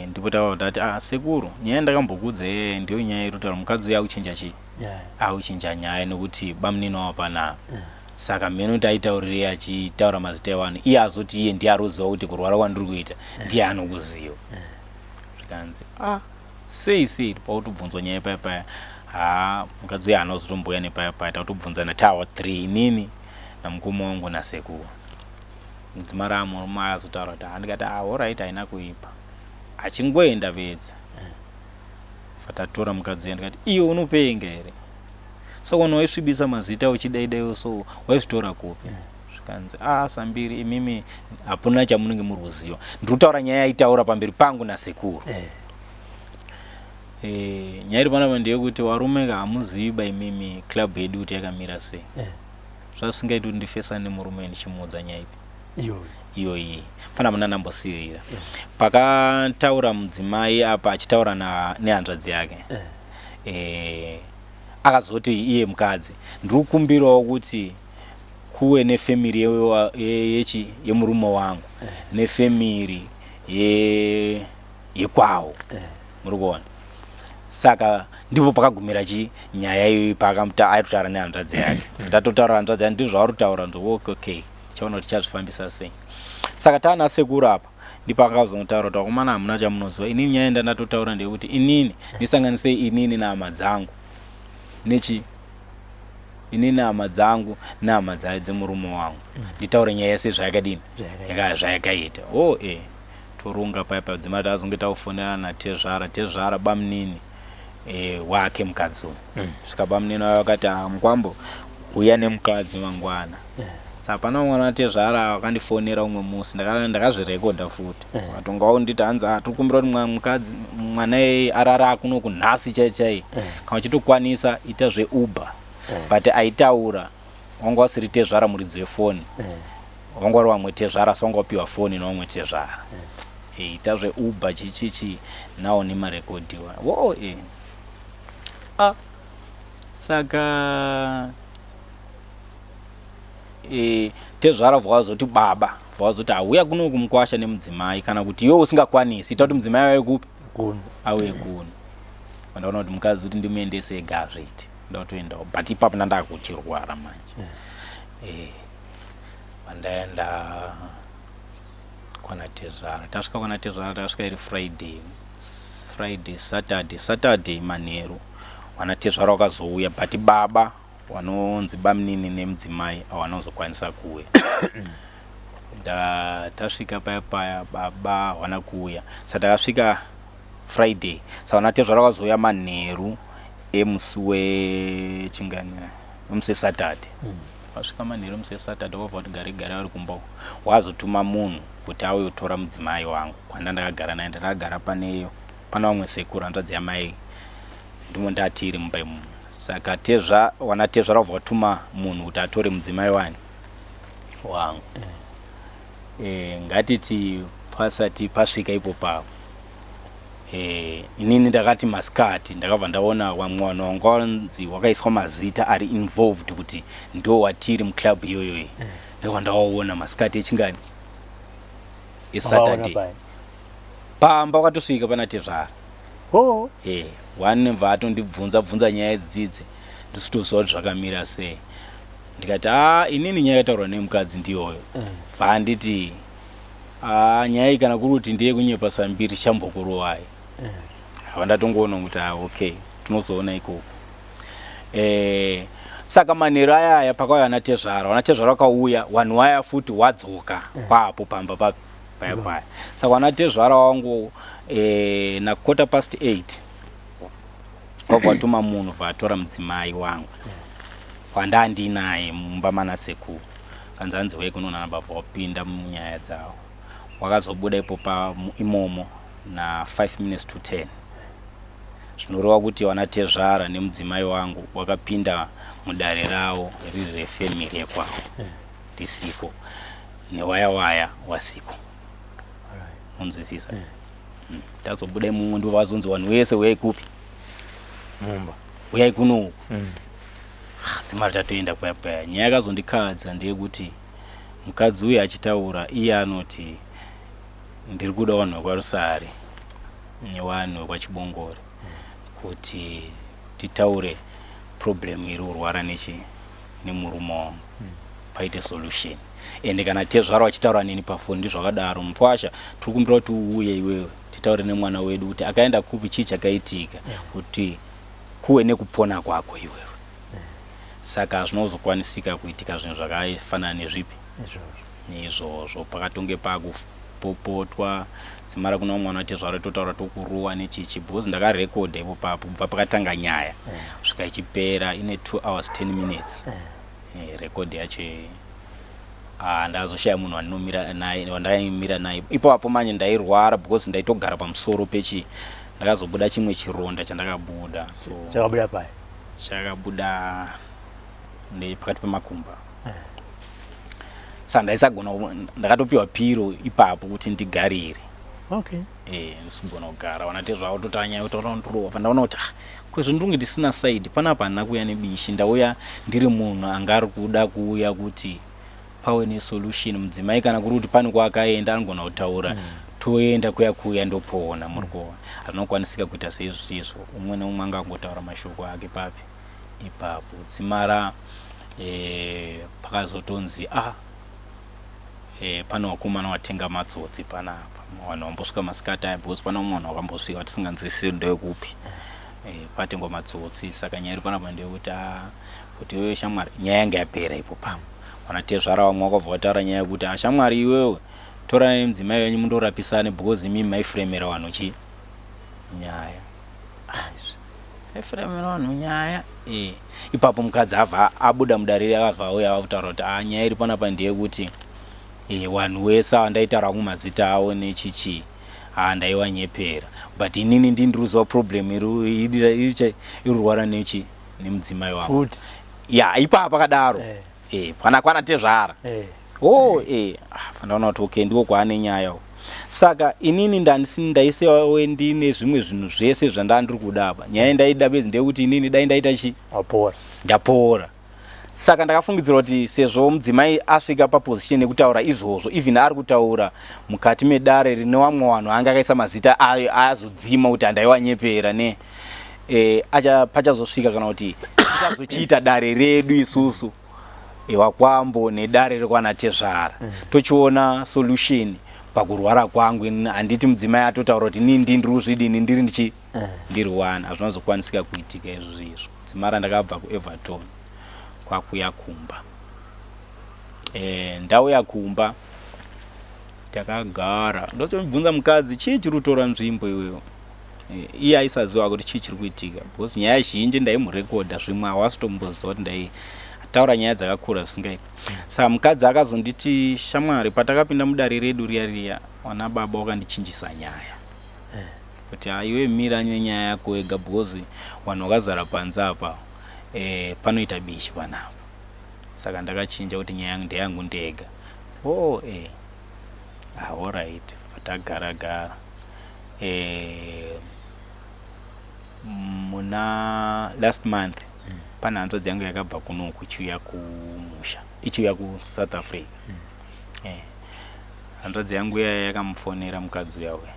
Ndipo tava tati, ah sekuru, nyaya ndakambokudza ndiyo nyaya iri kutaura mukadzi uyu akuchinja chii, akuchinja nyaya nekuti bamunini wavo panapa. Saka mheno kuti aitaurirei achitaura mazita evanhu, iye azoti iye ndiye aroziva kuti kurwara kwandiri kuita ndiye anokuziva. Zvikanzi, ah sei sei? Pautobvunzwa nyaya paya paya, ha mukadzi uyu haana kuzotomboya nepaya paya, takutobvunzana tawa 3, inini namukoma wangu nasekuru. Mudzimai ramurume azotaura kuti, handikati, ah alright, haina kuipa, achingoenda bedzi. Fatatora mukadzi uya, ndikati, iwe unopenga here? Saka vanhu waisvibisa mazita uchidaidaiwo, so waizvitora kupi? Zvikanzi, a Sambiri, imimi hapuna chamunenge muri kuziva, ndiri kutaura nyaya yaitaura pamberi pangu nasekuru. Nyaya iri panapa ndeyekuti varume ka hamuzivi ba imimi club yedu kuti yakamira sei. Zvasingaiti kuti ndifesane nemurume ndichimuudza nyaya ipi? Iyoyo. Iyoyi pana muna ndambosirira pakataura mudzimai apa achitaura nehanzvadzi yake. Akazoti iye mukadzi, ndiri kukumbirawo kuti kuve nefamily yechi yemurume wangu nefamily yekwawo, muri kuona. Saka ndipo pakagumira chi nyaya iyoyi, paakamuta aitotaura nehanzvadzi yake. Ndatotaura hanzvadzi yake, ndizvo zvauri kutaura, nzo okay, tichaona kuti tichazvifambisa sei. Saka taana sekuru apa, ndipo akazonotaura kuti, vakomana, hamuna chamunoziva, inini nyaya yandandatotaura ndeyekuti inini ndisanganisei inini nehama dzangu nechi inini nehama dzangu nehama dzemurume wangu, nditaure nyaya yese zvayakadini. Zvayakaita. Zvayakaita o toronga paya paya, dzimai tazonge takufonerana natezvara, tezvara bamunini wake mukadzi uyu. Svika bamunini wavo vakati, ah mukwambo, uya nemukadzi mangwana. Saka pana mwana tezvara wakandifonera umwe musi, ndakazvirekodha futi, vatonga nditi, hanzi, ah, tiri kukumbira kuti mukadzi mwana iyeye arara kuno kunhasi chai chai, kana uchitokwanisa ita zveUber. But aitaura wanga wasiri tezvara muridzi wefoni, wanga uri vamwe tezvara, asi wanga wapiwa foni nevamwe tezvara. Ita zveUber chichichi nawo nemarekodhiwa wo. Ah, saka tezvara vwazoti baba vwazoti hauya kuno kumukwasha nemudzimai, kana kuti iwe usingakwanisi, ita kuti mudzimai auye kupi? Kuno. Auye kuno. Ndaona kuti mukadzi kuti ndimuendese ega hazviiti, ndakutoendawo, but ipapo ndandakuchirwara manje. Pandaenda kwana tezvara, tasvika kwana tezvara, tasvika iri Friday, Friday, Saturday, Saturday manheru wana tezvara wakazouya, but baba wanonzi bamunini nemudzimai hawanozokwanisa kuuya. Tasvika paya paya baba hawana kuuya, saka takasvika Friday, saka wana tezvara wakazouya manheru emusi wechingani, emusi weSaturday. Wasvika manheru emusi weSaturday, wabva kuti gare gare vari kumba uko. Wazotuma munhu kuti auye kutora mudzimai wangu kwanda ndakagara naye. Ndakagara paneyo pana vamwe sekuru, hanzvadzi yamai, ndimo ndatiri mumba imomo. Saka tezva wana tezvara wabva watuma munhu kuti atore mudzimai wani wangu. Ngatiti pasati pasvika ipo papo, inini ndakati masikati ndakabva ndaona vamwe vanhu vanga vanzi wakaiswa mazita ari involved kuti ndo watiri muclub iyoyoyi. Ndakabva ndawaona masikati echingani? Wakaona eSaturday. Pai? Pamba wakatosvika pana tezvara. Oh. One bva atondibvunza bvunza nyaya dzidzi, ndisitoziva kuti zvakamira sei. Ndikati, a inini nyaya yataurwa nemukadzi ndiyoyo. Bva anditi, a nyaya iyi kana kuri kuti ndeyekunyepa sambiri, chambokurovai. Hava ndatongoona kuti, ah, okay, tinozoona ikoko. Saka manheru ayaya pakauya vana tezvara, vana tezvara vakauya, vanhu vaya futi wadzoka kwapo pamba paya paya. Saka vana tezvara wangu na 8:15 wabva watuma munhu, bva atora mudzimai wangu kwandandinaye mumba mana sekuru. Kanzi hanzi wei kunoona baba, wapinda munyaya dzavo. Wakazobuda ipo pa imomo na 5 minutes to 10, zvinoreva kuti vana tezvara nemudzimai wangu wakapinda mudare ravo riri refamily yekwavo ndisiko, newaya waya wasiko. Unzwisisa? Tazobuda imomo, ndo vazonzi vanhu wese uyai kupi? Mumba. Uyai kunoku. Dzimari tatoenda paya paya. Nyaya yakazondikadza ndeyekuti mukadzi uyu achitaura iye anoti, ndiri kuda vanhu vekwaRusare nevanhu vekwaChibongore kuti titaure problem iri kurwara nechi nemurume wangu, paite solution. Ende kana tezvara vachitaura neni pafoni, ndizvakadaro, mukwasha tiri kumbira kuti uuye iwewe titaure nemwana wedu kuti akaenda kupi, chii chakaitika, kuti kuwe nekupona kwako iwewe. Saka hazvinozokwanisika kuitika zvinhu zvakafanana nezvipi? Izvozvo. Neizvozvo pakatonge pakupopotwa dzimara kuna mwana watezvara, totaura tokuruwa nechichi, because ndakarekodha ipo papo kubva pakatanga nyaya kusvika ichipera, ine 2 hours 10 minutes. Record yacho iyi. Ah, ndazoshaya munhu wandinomira naye, wandaimira naye ipapo. Manje ndairwara because ndaitogara pamusoro pechi, ndakazobuda chimwe chironda chandakabuda, so Chakabuda pai? Chakabuda pakati pemakumba. Saka ndaisagona ndakatopiwa pillow ipapo kuti ndigarire. Ndisigona kugara. Vana tezvavo totaura nyaya, kutaura ndorowa, pandaona kuti, ah, kwezvo ndinge ndisina side panapa, handina kuuya nebishi, ndauya ndiri munhu anga ari kuda kuuya kuti pawe nesolution. Mudzimai kana kuri kuti pane kwaakaenda, anogona kutaura, toenda kuya kuya, ndopona. Muri kuona, hazvinokwanisika kuita seizvizvo, umwe neumwe anga angotaura mashoko ake papi ipapo. Tsimara pakazotonzi, ah, pane vakomana watenga matsotsi panapa, vanhu vambosvika masikati aya, because pana umwe vanhu vakambosvika vatisinganzwisisi ndewekupi. Patengwa matsotsi. Saka nyaya iri panapa ndeyekuti, ah, kuti iwewe shamwari, nyaya yanga yapera ipo pamo. Vana tezvara vamwe vakabva vataura nyaya yekuti, ah, shamwari iwewe, torai mudzimai wenyu mundorapisane, because imimi maifuremera vanhu chi nyaya. Maifuremera vanhu nyaya. Ipapo mukadzi abva abuda mudarire, akabva auya akutaura kuti, ah, nyaya iri panapa ndeyekuti vanhu wese ava ndaitaura kumazita avo nechichi, ah, ndaiwanyepera, but inini ndini ndiri problem iri kurwara nechi nemudzimai wangu. Futi? Ya, ipapo pakadaro. Pana kwana tezvara. Oh, ah, fandaona kuti okay, ndiko kwaane nyaya uko. Saka inini ndaisewe ndine zvimwe zvinhu zvese zvandanga ndiri kuda apa. Nyaya ndaida bedzi ndeyekuti inini dai ndaita chi Wapora. Ndapora. Saka ndakafungidzira kuti sezvo mudzimai asvika paposition yekutaura izvozvo, even ari kutaura mukati medare rine vamwe vanhu anga akaisa mazita ayo azodzima kuti handaiwanyepera ne pachazosvika kana kuti tichazochiita dare redu isusu. Wakwambo nedare rekwana tezvara. Tochiona solution pakurwara kwangu. Ini handiti mudzimai atotaura kuti inini ndiri kuzvidini, ndiri ndichi ndiri one, hazvinazokwanisika kuitika izvozvo izvo. Dzimara ndakabva kuEverton kwakuya kumba. Ndauya kumba, takagara, ndochobvunza mukadzi, chii chiri kutora nzvimbo iweyo? Iye aisaziva kuti chii chiri kuitika, because nyaya zhinji ndaimurekodha, zvimwe hawasitomboziva kuti ndaitaura nyaya dzakakura zvisingaiti. Saka mukadzi akazonditi, shamwari, patakapinda mudare redu riya riya, wana baba wakandichinjisa nyaya kuti aiwe mira nenyaya yako wega, because vanhu vakazara panze apa, panoita bishi panapa. Saka ndakachinja kuti nyaya yangu ndeyangu ndega. Oh, ah, alright. Patagara gara, muna last month pane hanzvadzi yangu yakabva kunoku ichiuya kumusha, ichiuya kuSouth Africa. Hanzvadzi yangu iya yakamufonera mukadzi uya uya,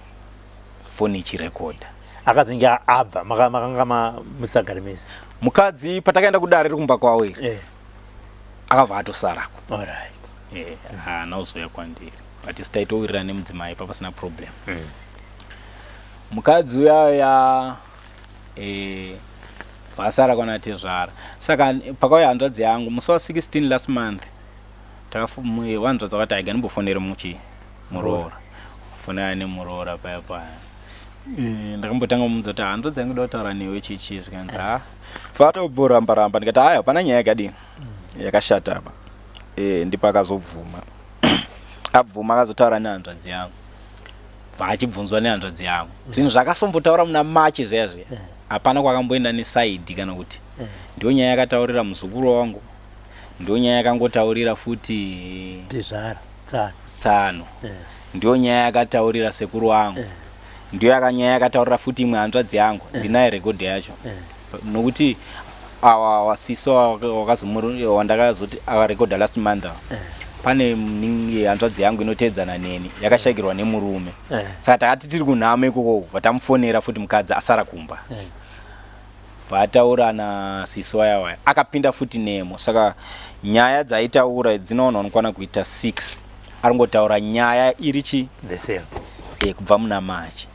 foni ichirekodha. Akazenge abva, makanga musagari mese? Mukadzi patakaenda kudare ri kumba kwavo iri, akabva atosarako. Haana kuzouya kwandiri, but sitaitowirirana nemudzimai, papasina problem. Mukadzi uyaya vasara kwana tezvara. Saka pakauya hanzvadzi yangu musi wa16 last month, wanzvadzi wakati aiga ndimbofonere muchi muroora, fonera nemuroora paya paya. Ndakambotanga kumudza kuti hanzvadzi yangu ida kutaura newe, chichi, zvikanzi ha, fatoboramba ramba. Ndikati haya, hapana nyaya yakadini yakashata apa. Ndipo akazobvuma. Abvuma, akazotaura nehanzvadzi yangu, bva achibvunzwa nehanzvadzi yangu zvinhu zvakasombotaura muna Machi zviya zviya. Hapana kwakamboenda nesaidi, kana kuti ndiyo nyaya yakataurira muzukuru wangu, ndiyo nyaya yakangotaurira futi Tezvara, tsano. Tsano. Ndiyo nyaya yakataurira sekuru wangu, ndiyo nyaya yakataurira futi imwe hanzvadzi yangu. Ndinayo rekodhi yacho, nokuti awa wasiso wandakazoti akarekodha last month awa, pane hanzvadzi yangu inoteedzana neni yakashayikirwa nemurume. Saka takati tiri kunhamo ikoko, vatamufonera futi mukadzi asara kumba, vataura nasisi waya waya, akapinda futi nemo. Saka nyaya dzaitaura dzinoona unokwana kuita 6, aringotaura nyaya iri chi The same. Kubva muna Machi.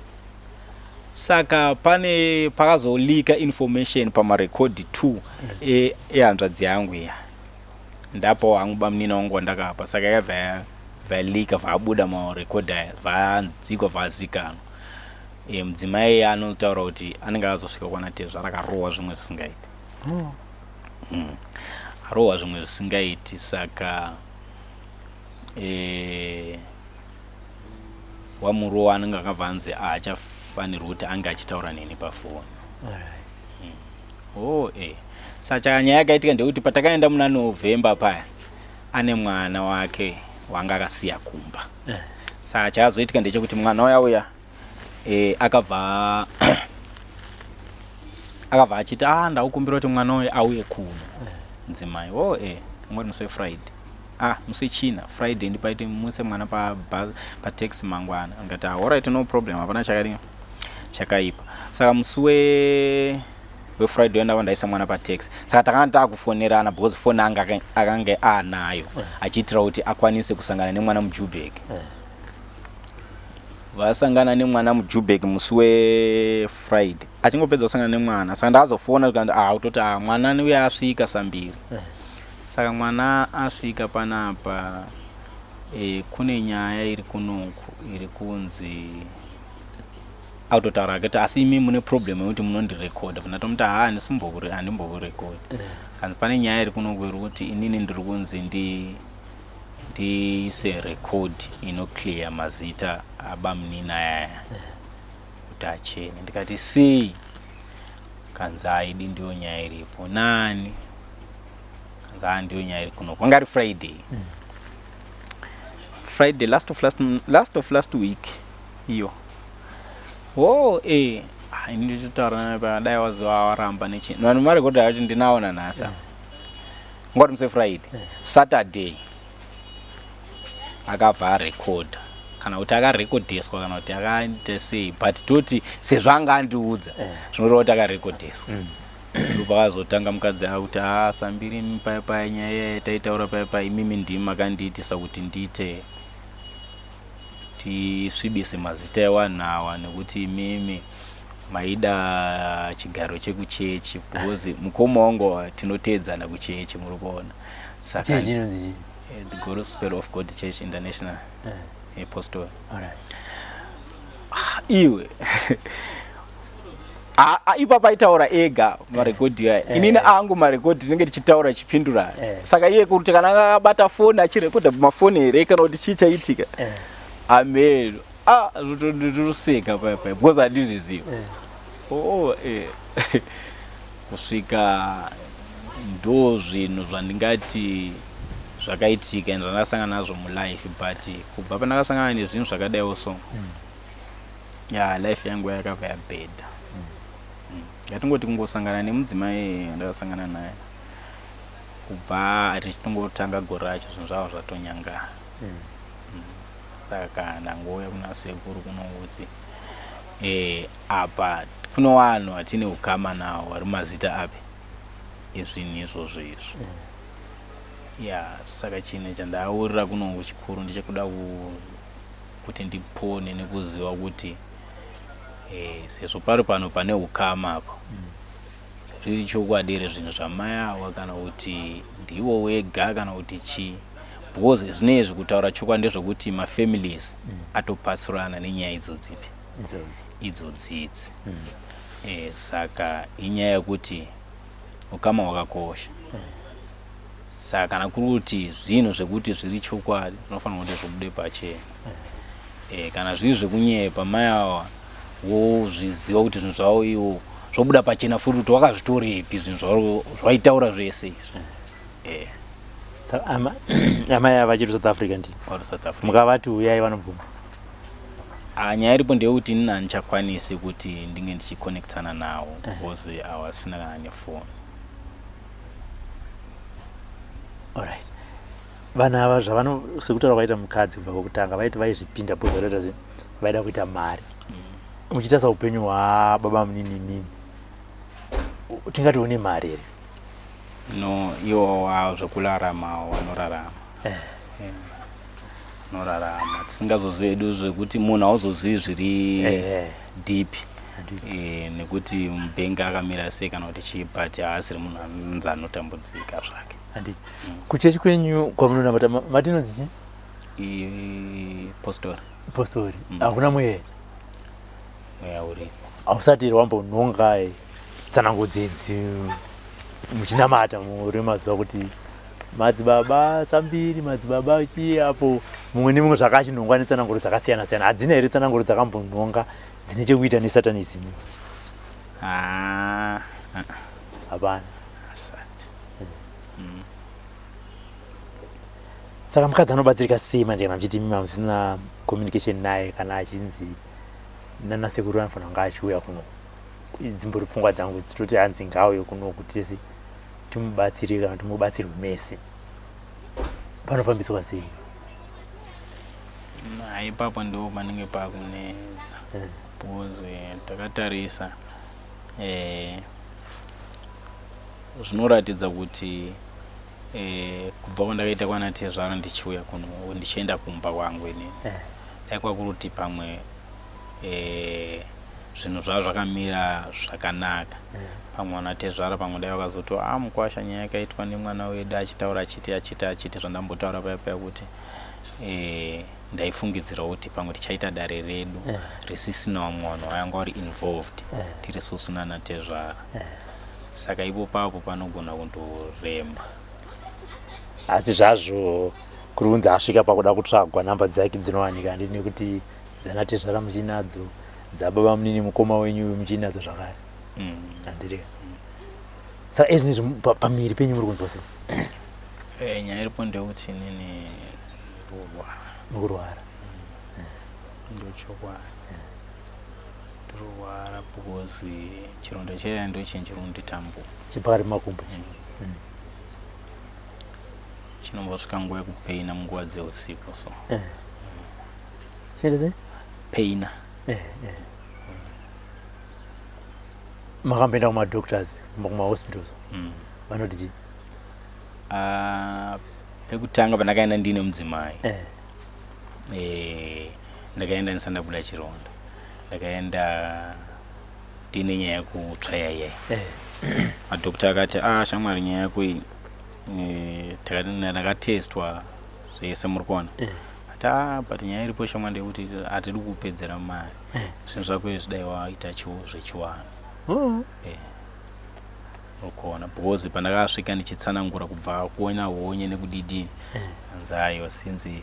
Saka pane pakazolika information pamarekodhi 2 ehanzvadzi yangu iya, ndapawo hangu bamunina wangu wandakapa. Saka yakabva yalika, vabuda marekodhi aya, vanzikwa, vazikanwa. Mudzimai iye anotaura kuti anenge akazosvika kwana tezvara akarohwa zvimwe zvisingaiti. Arohwa zvimwe zvisingaiti. Saka wamurowa anenge akabva anzi haachafanirwi kuti ange achitaura neni pafoni. Oh, saka nyaya yakaitika ndekuti patakaenda muna November paya, ane mwana wake wanga akasiya kumba. Saka chakazoitika ndechekuti mwana uya uya akabva achiti, ah, ndakukumbira kuti mwana uyu auye kuno. Mudzimai, oh, ungoti musi weFriday, ah, musi wechina, Friday ndipaiti muse mwana pataxi mangwana. Ndikati, ah, alright, no problem, hapana chakadini chakaipa. Saka musi weFriday ndava ndaisa mwana pataxi. Saka takanga taakufonerana, because foni anga akange aanayo, achiitira kuti akwanise kusangana nemwana muJubek. Vasangana nemwana muJubek musi weFriday, achingopedza kusangana nemwana, saka ndakazofona tikati, ah, kutoti, ah, mwana uya asvika sambiri. Saka mwana asvika panapa, kune nyaya iri kunoku iri kunzi autotaura akati, asi imi mune problem yekuti munondirekodha. Ndatomuti, ha, handimbokurekodha. Kanzi pane nyaya iri kunoku iri kuti inini ndiri kunzi ndiise record inoclear mazita abamunini ayaya kuti achene. Ndikati, sei? Kanzi aidi, ndiyo nyaya iripo. Nani? Kanzi, haa, ndiyo nyaya iri kunoku. Wanga ari Friday, Friday last of last week iyo. Oh, ah, ini ndichitaura naye, dai waziva waramba nechi vanhu marekodhi acho ndinaona nhasi. Ngoti musi Friday, Saturday akabva arekodha, kana kuti akarekodheswa, kana kuti akaita sei, but toti sezvo anga andiudza, zvinoreva kuti akarekodheswa. Ndopakazotanga mukadzi akuti a sambiri imi paya paya nyaya iya taitaura paya paya imimi ndimi makandiitisa kuti ndiite tisvibise mazita evanhu awa nekuti imimi maida chigaro chekuchechi because mukoma wangu tinoteedzana kuchechi muri kuona. Saka Chechi inonzi chii? The Gospel of God Church International. Apostle. Alright. Iwe ipapa aitaura ega marekodhi aya, inini angu marekodhi tinenge tichitaura chipindura. Saka iye kuti kana akabata foni achirekodha pamafoni here kana kuti chii chaitika, ameno ndoroseka paya paya because handizviziva. Oh, kusvika ndo zvinhu zvandingati zvakaitika and zvandakasangana nazvo mulife, but kubva pandakasangana nezvinhu zvakadaiwo so, ya, life yangu yakabva yabhedha. Ngatingoti kungosangana nemudzimai andakasangana naye, kubva tichitongotanga gore racho zvinhu zvavo zvatonyangana. Saka ndangouya kuna sekuru kunokuti apa kuno vanhu vatine ukama nawo vari mazita api ezvinhu izvozvo izvo. Ya, saka chinhu chandaurira kuno chikuru ndechekuda kuti ndipone nekuziva kuti sezvo pari pano pane ukama apa, riri chokwadi here zvinhu zvamai ava kana kuti ndivo wega kana kuti chii, because zvinezvi kutaura chokwadi ndezvekuti mafamilies atopatsurana nenyaya idzo dzipi? Idzodzo. Idzodzidzi. Saka inyaya yekuti ukama hwakakosha. Saka kana kuri kuti zvinhu zvekuti zviri chokwadi, zvinofanira kuti zvibude pachena. Kana zviri zvekunyepa, mai ava wozviziva kuti zvinhu zvavo iwo zvobuda pachena futi kuti wakazvitorepi zvinhu zvavo zvaitaura zvese izvi. Saka amai ava vachiri South Africa ndii? Vari South Africa. Mukavati uyai, vanobvuma? Ah, nyaya iripo ndeyekuti inini handichakwanisi kuti ndinge ndichiconnectana nawo because awasina kana nefoni. Alright, vanhu ava zvavano sekutaura kwaita mukadzi kubva kwekutanga, vaiti vaizvipinda because vaitoita se vaida kuita mari. Muchitarisa upenyu hwababa munini imimi, tingati une mari here? No, iwo wavo zvekurarama vanorarama. Vanorarama, tisingazozivi hedu zvekuti munhu hauzozivi zviri deep. Handiti. Nekuti mubhengi akamira sei kana kuti chii, but haasiri munhu anonzi anotambudzika zvake. Handiti kuchechi kwenyu kwamunonamata matinonzi chii? Postori. Postori. Hakuna mweya? Mweya uripo. Hausati here wambonhonga tsanangudzo idzi muchinamata muri mazuva kuti madzibaba Sambiri, madzibaba chii apo, mumwe nemumwe zvakachinhongwa netsananguro dzakasiyana siyana? Hadzina here tsananguro dzakambonhonga dzine chekuita nesatanism? Ah, ah. Hapana? Asati. Saka mukadzi anobatsirika sei manje kana muchiti imi hamusina communication naye, kana achinzi nanasekuru anofanira kunge achiuya kuno? Dzimbori pfungwa dzangu dzitoti hanzi ngauye kuno kuti tese timubatsire kana timubatsirwe mese. Panofambiswa sei? Na ipapo ndo panenge pakunetsa because takatarisa zvinoratidza kuti kubva kwandakaita kwana tezvara ndichiuya kuno, ndichienda kumba kwangu inini, dai kwakuri kuti pamwe zvinhu zvava zvakamira zvakanaka, pamwe vana tezvara pamwe dai vakazoti a mukwasha, nyaya yakaitwa nemwana wedu achitaura achiti achiti achiti zvandambotaura paya paya kuti ndaifungidzirawo kuti pamwe tichaita dare redu risisina vamwe vanhu vayanga vari involved, tiri susu nana tezvara. Saka ipo papo panogona kundorema. Asi zvazvo kuri kunzi asvika pakuda kutsvagwa, namba dzake dzinowanika, handiti? Nekuti dzana tezvara muchinadzo, dzababa munini mukoma wenyu muchinadzo zvakare, handiti? Saka ezvinezvi pamiri penyu muri kunzwa sei? Nyaya iripo ndeyekuti inini ndirurwara. Mukurwara? Ndochokwadi, ndirurwara because chironda chaya ndo chinhu chiri kunditambura. Chepakati pemakumbo? Chinombosvika nguva yekupeina munguva dzeusiku so. Chinoita sei? Peina. Eh, eh. Makamboenda kumadoctors, kumahospitals? Vanoti chii? Ah, pekutanga pandakaenda ndine mudzimai, ndakaenda ndisati ndabuda chironda. Ndakaenda ndine nyaya yekutsva yaiyai. Madhokta akati, "A shamwari, nyaya yako iyi, ndakatestwa zvese, muri kuona." Ati, "A, but nyaya iripo shamwari ndeyekuti hatidi kupedzera mari. Zvinhu zvako izvi dai waita zvechiwano." Uri kuona, because pandakasvika ndichitsanangura kubva kuona honye nekudidini, anzi aiwa, sinzi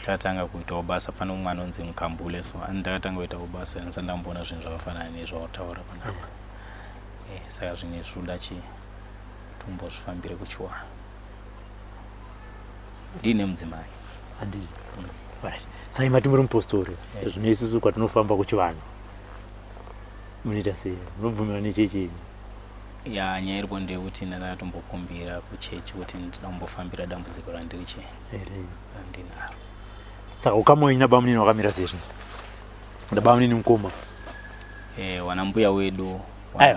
tatanga kuitawo basa, pane umwe anonzi Mukambule, so ani ndakatanga kuitawo basa, ndisati ndamboona zvinhu zvakafanana nezvautaura panapa. Saka zvinhu izvi zvoda chi tombozvifambire kuchiwano ndiine mudzimai. Handiti. Alright. Saka mati muri mupostori. Zvino isusu kwatinofamba kuchivanhu, munoita sei? Munobvumirwa nechechi yenyu? Ya, nyaya iripo ndeyekuti ndakatombokumbira kuchechi kuti ndida kumbofambira dambudziko randiri chi Here. randinaro. Saka ukama wenyu nabamunini wakamira sei zvinhu, nabamunini mukoma? Wana mbuya wedu. Aya,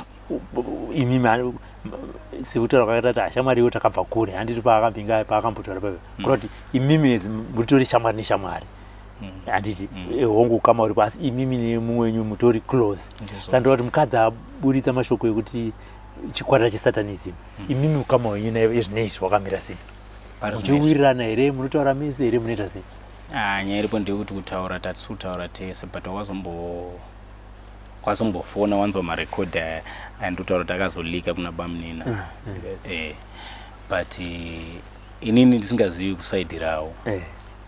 imimi sekutaura kwakaita kuti ashamwari iwo takabva kure, handiti? Paakambinga paakambotaura papo, kureva kuti imimi mutori shamwari neshamwari, handiti? Hongu, ukama uripo, asi imimi nemumwe wenyu mutori close. Ndizvo. Saka ndova kuti mukadzi aburitsa mashoko ekuti chikwata chesatanism, imimi ukama hwenyu naye zvinezvi hwakamira sei? Pari zvinezvi. Muchiwirirana here? Munotaura mese here? Munoita sei? Ah, nyaya iripo ndeyekuti kutaura tatisi kutaura tese, but wazombofona wanzwa marekodhi aya andotaura kuti akazolika kuna bamunina. But inini ndisingazivi kuside rawo.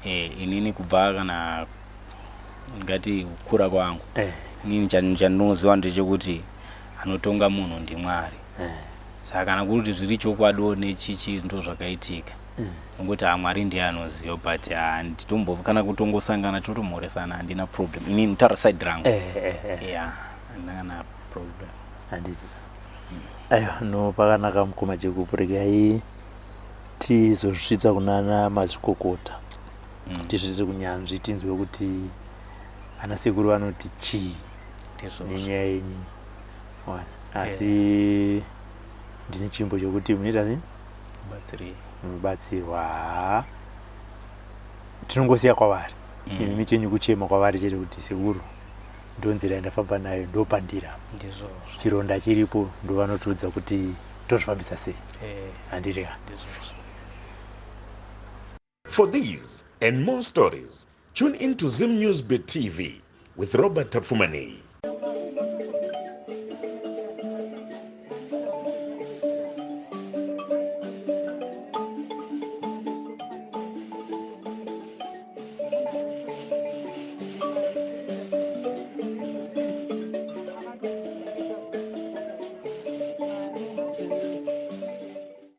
Inini kubva kana ndingati kukura kwangu, inini chandinoziva ndechekuti anotonga munhu ndiMwari. Saka kana kuri kuti zviri chokwadiwo nechichi ndo zvakaitika, nokuti haMwari ndiye anoziva, but handitombo kana kutongosangana totomhoresana, handina problem inini, kutaura side rangu. Ya, handina kana problem. Handiti. Aiwa, no, pakanaka mukoma Jacob. Regai tizosvitsa kunana mazvikokota, tisvitse kunyanzvi, tinzwe kuti ana sekuru vanoti chii Ndizvozvo. nenyaya yenyu. Wana, asi ndine chimbo chokuti munoita sei? Batsirei. Munobatsirwa. Tinongosiya kwavari. Imi chenyu kuchema kwavari chete kuti, "Sekuru, ndonzira yandafamba nayo, ndopandira Ndizvozvo. chironda chiripo." Ndovanotiudza kuti tozvifambisa sei. Handiti ka? Ndizvozvo. For these and more stories, tune in to Zim News Bit TV with Robert Tafumani.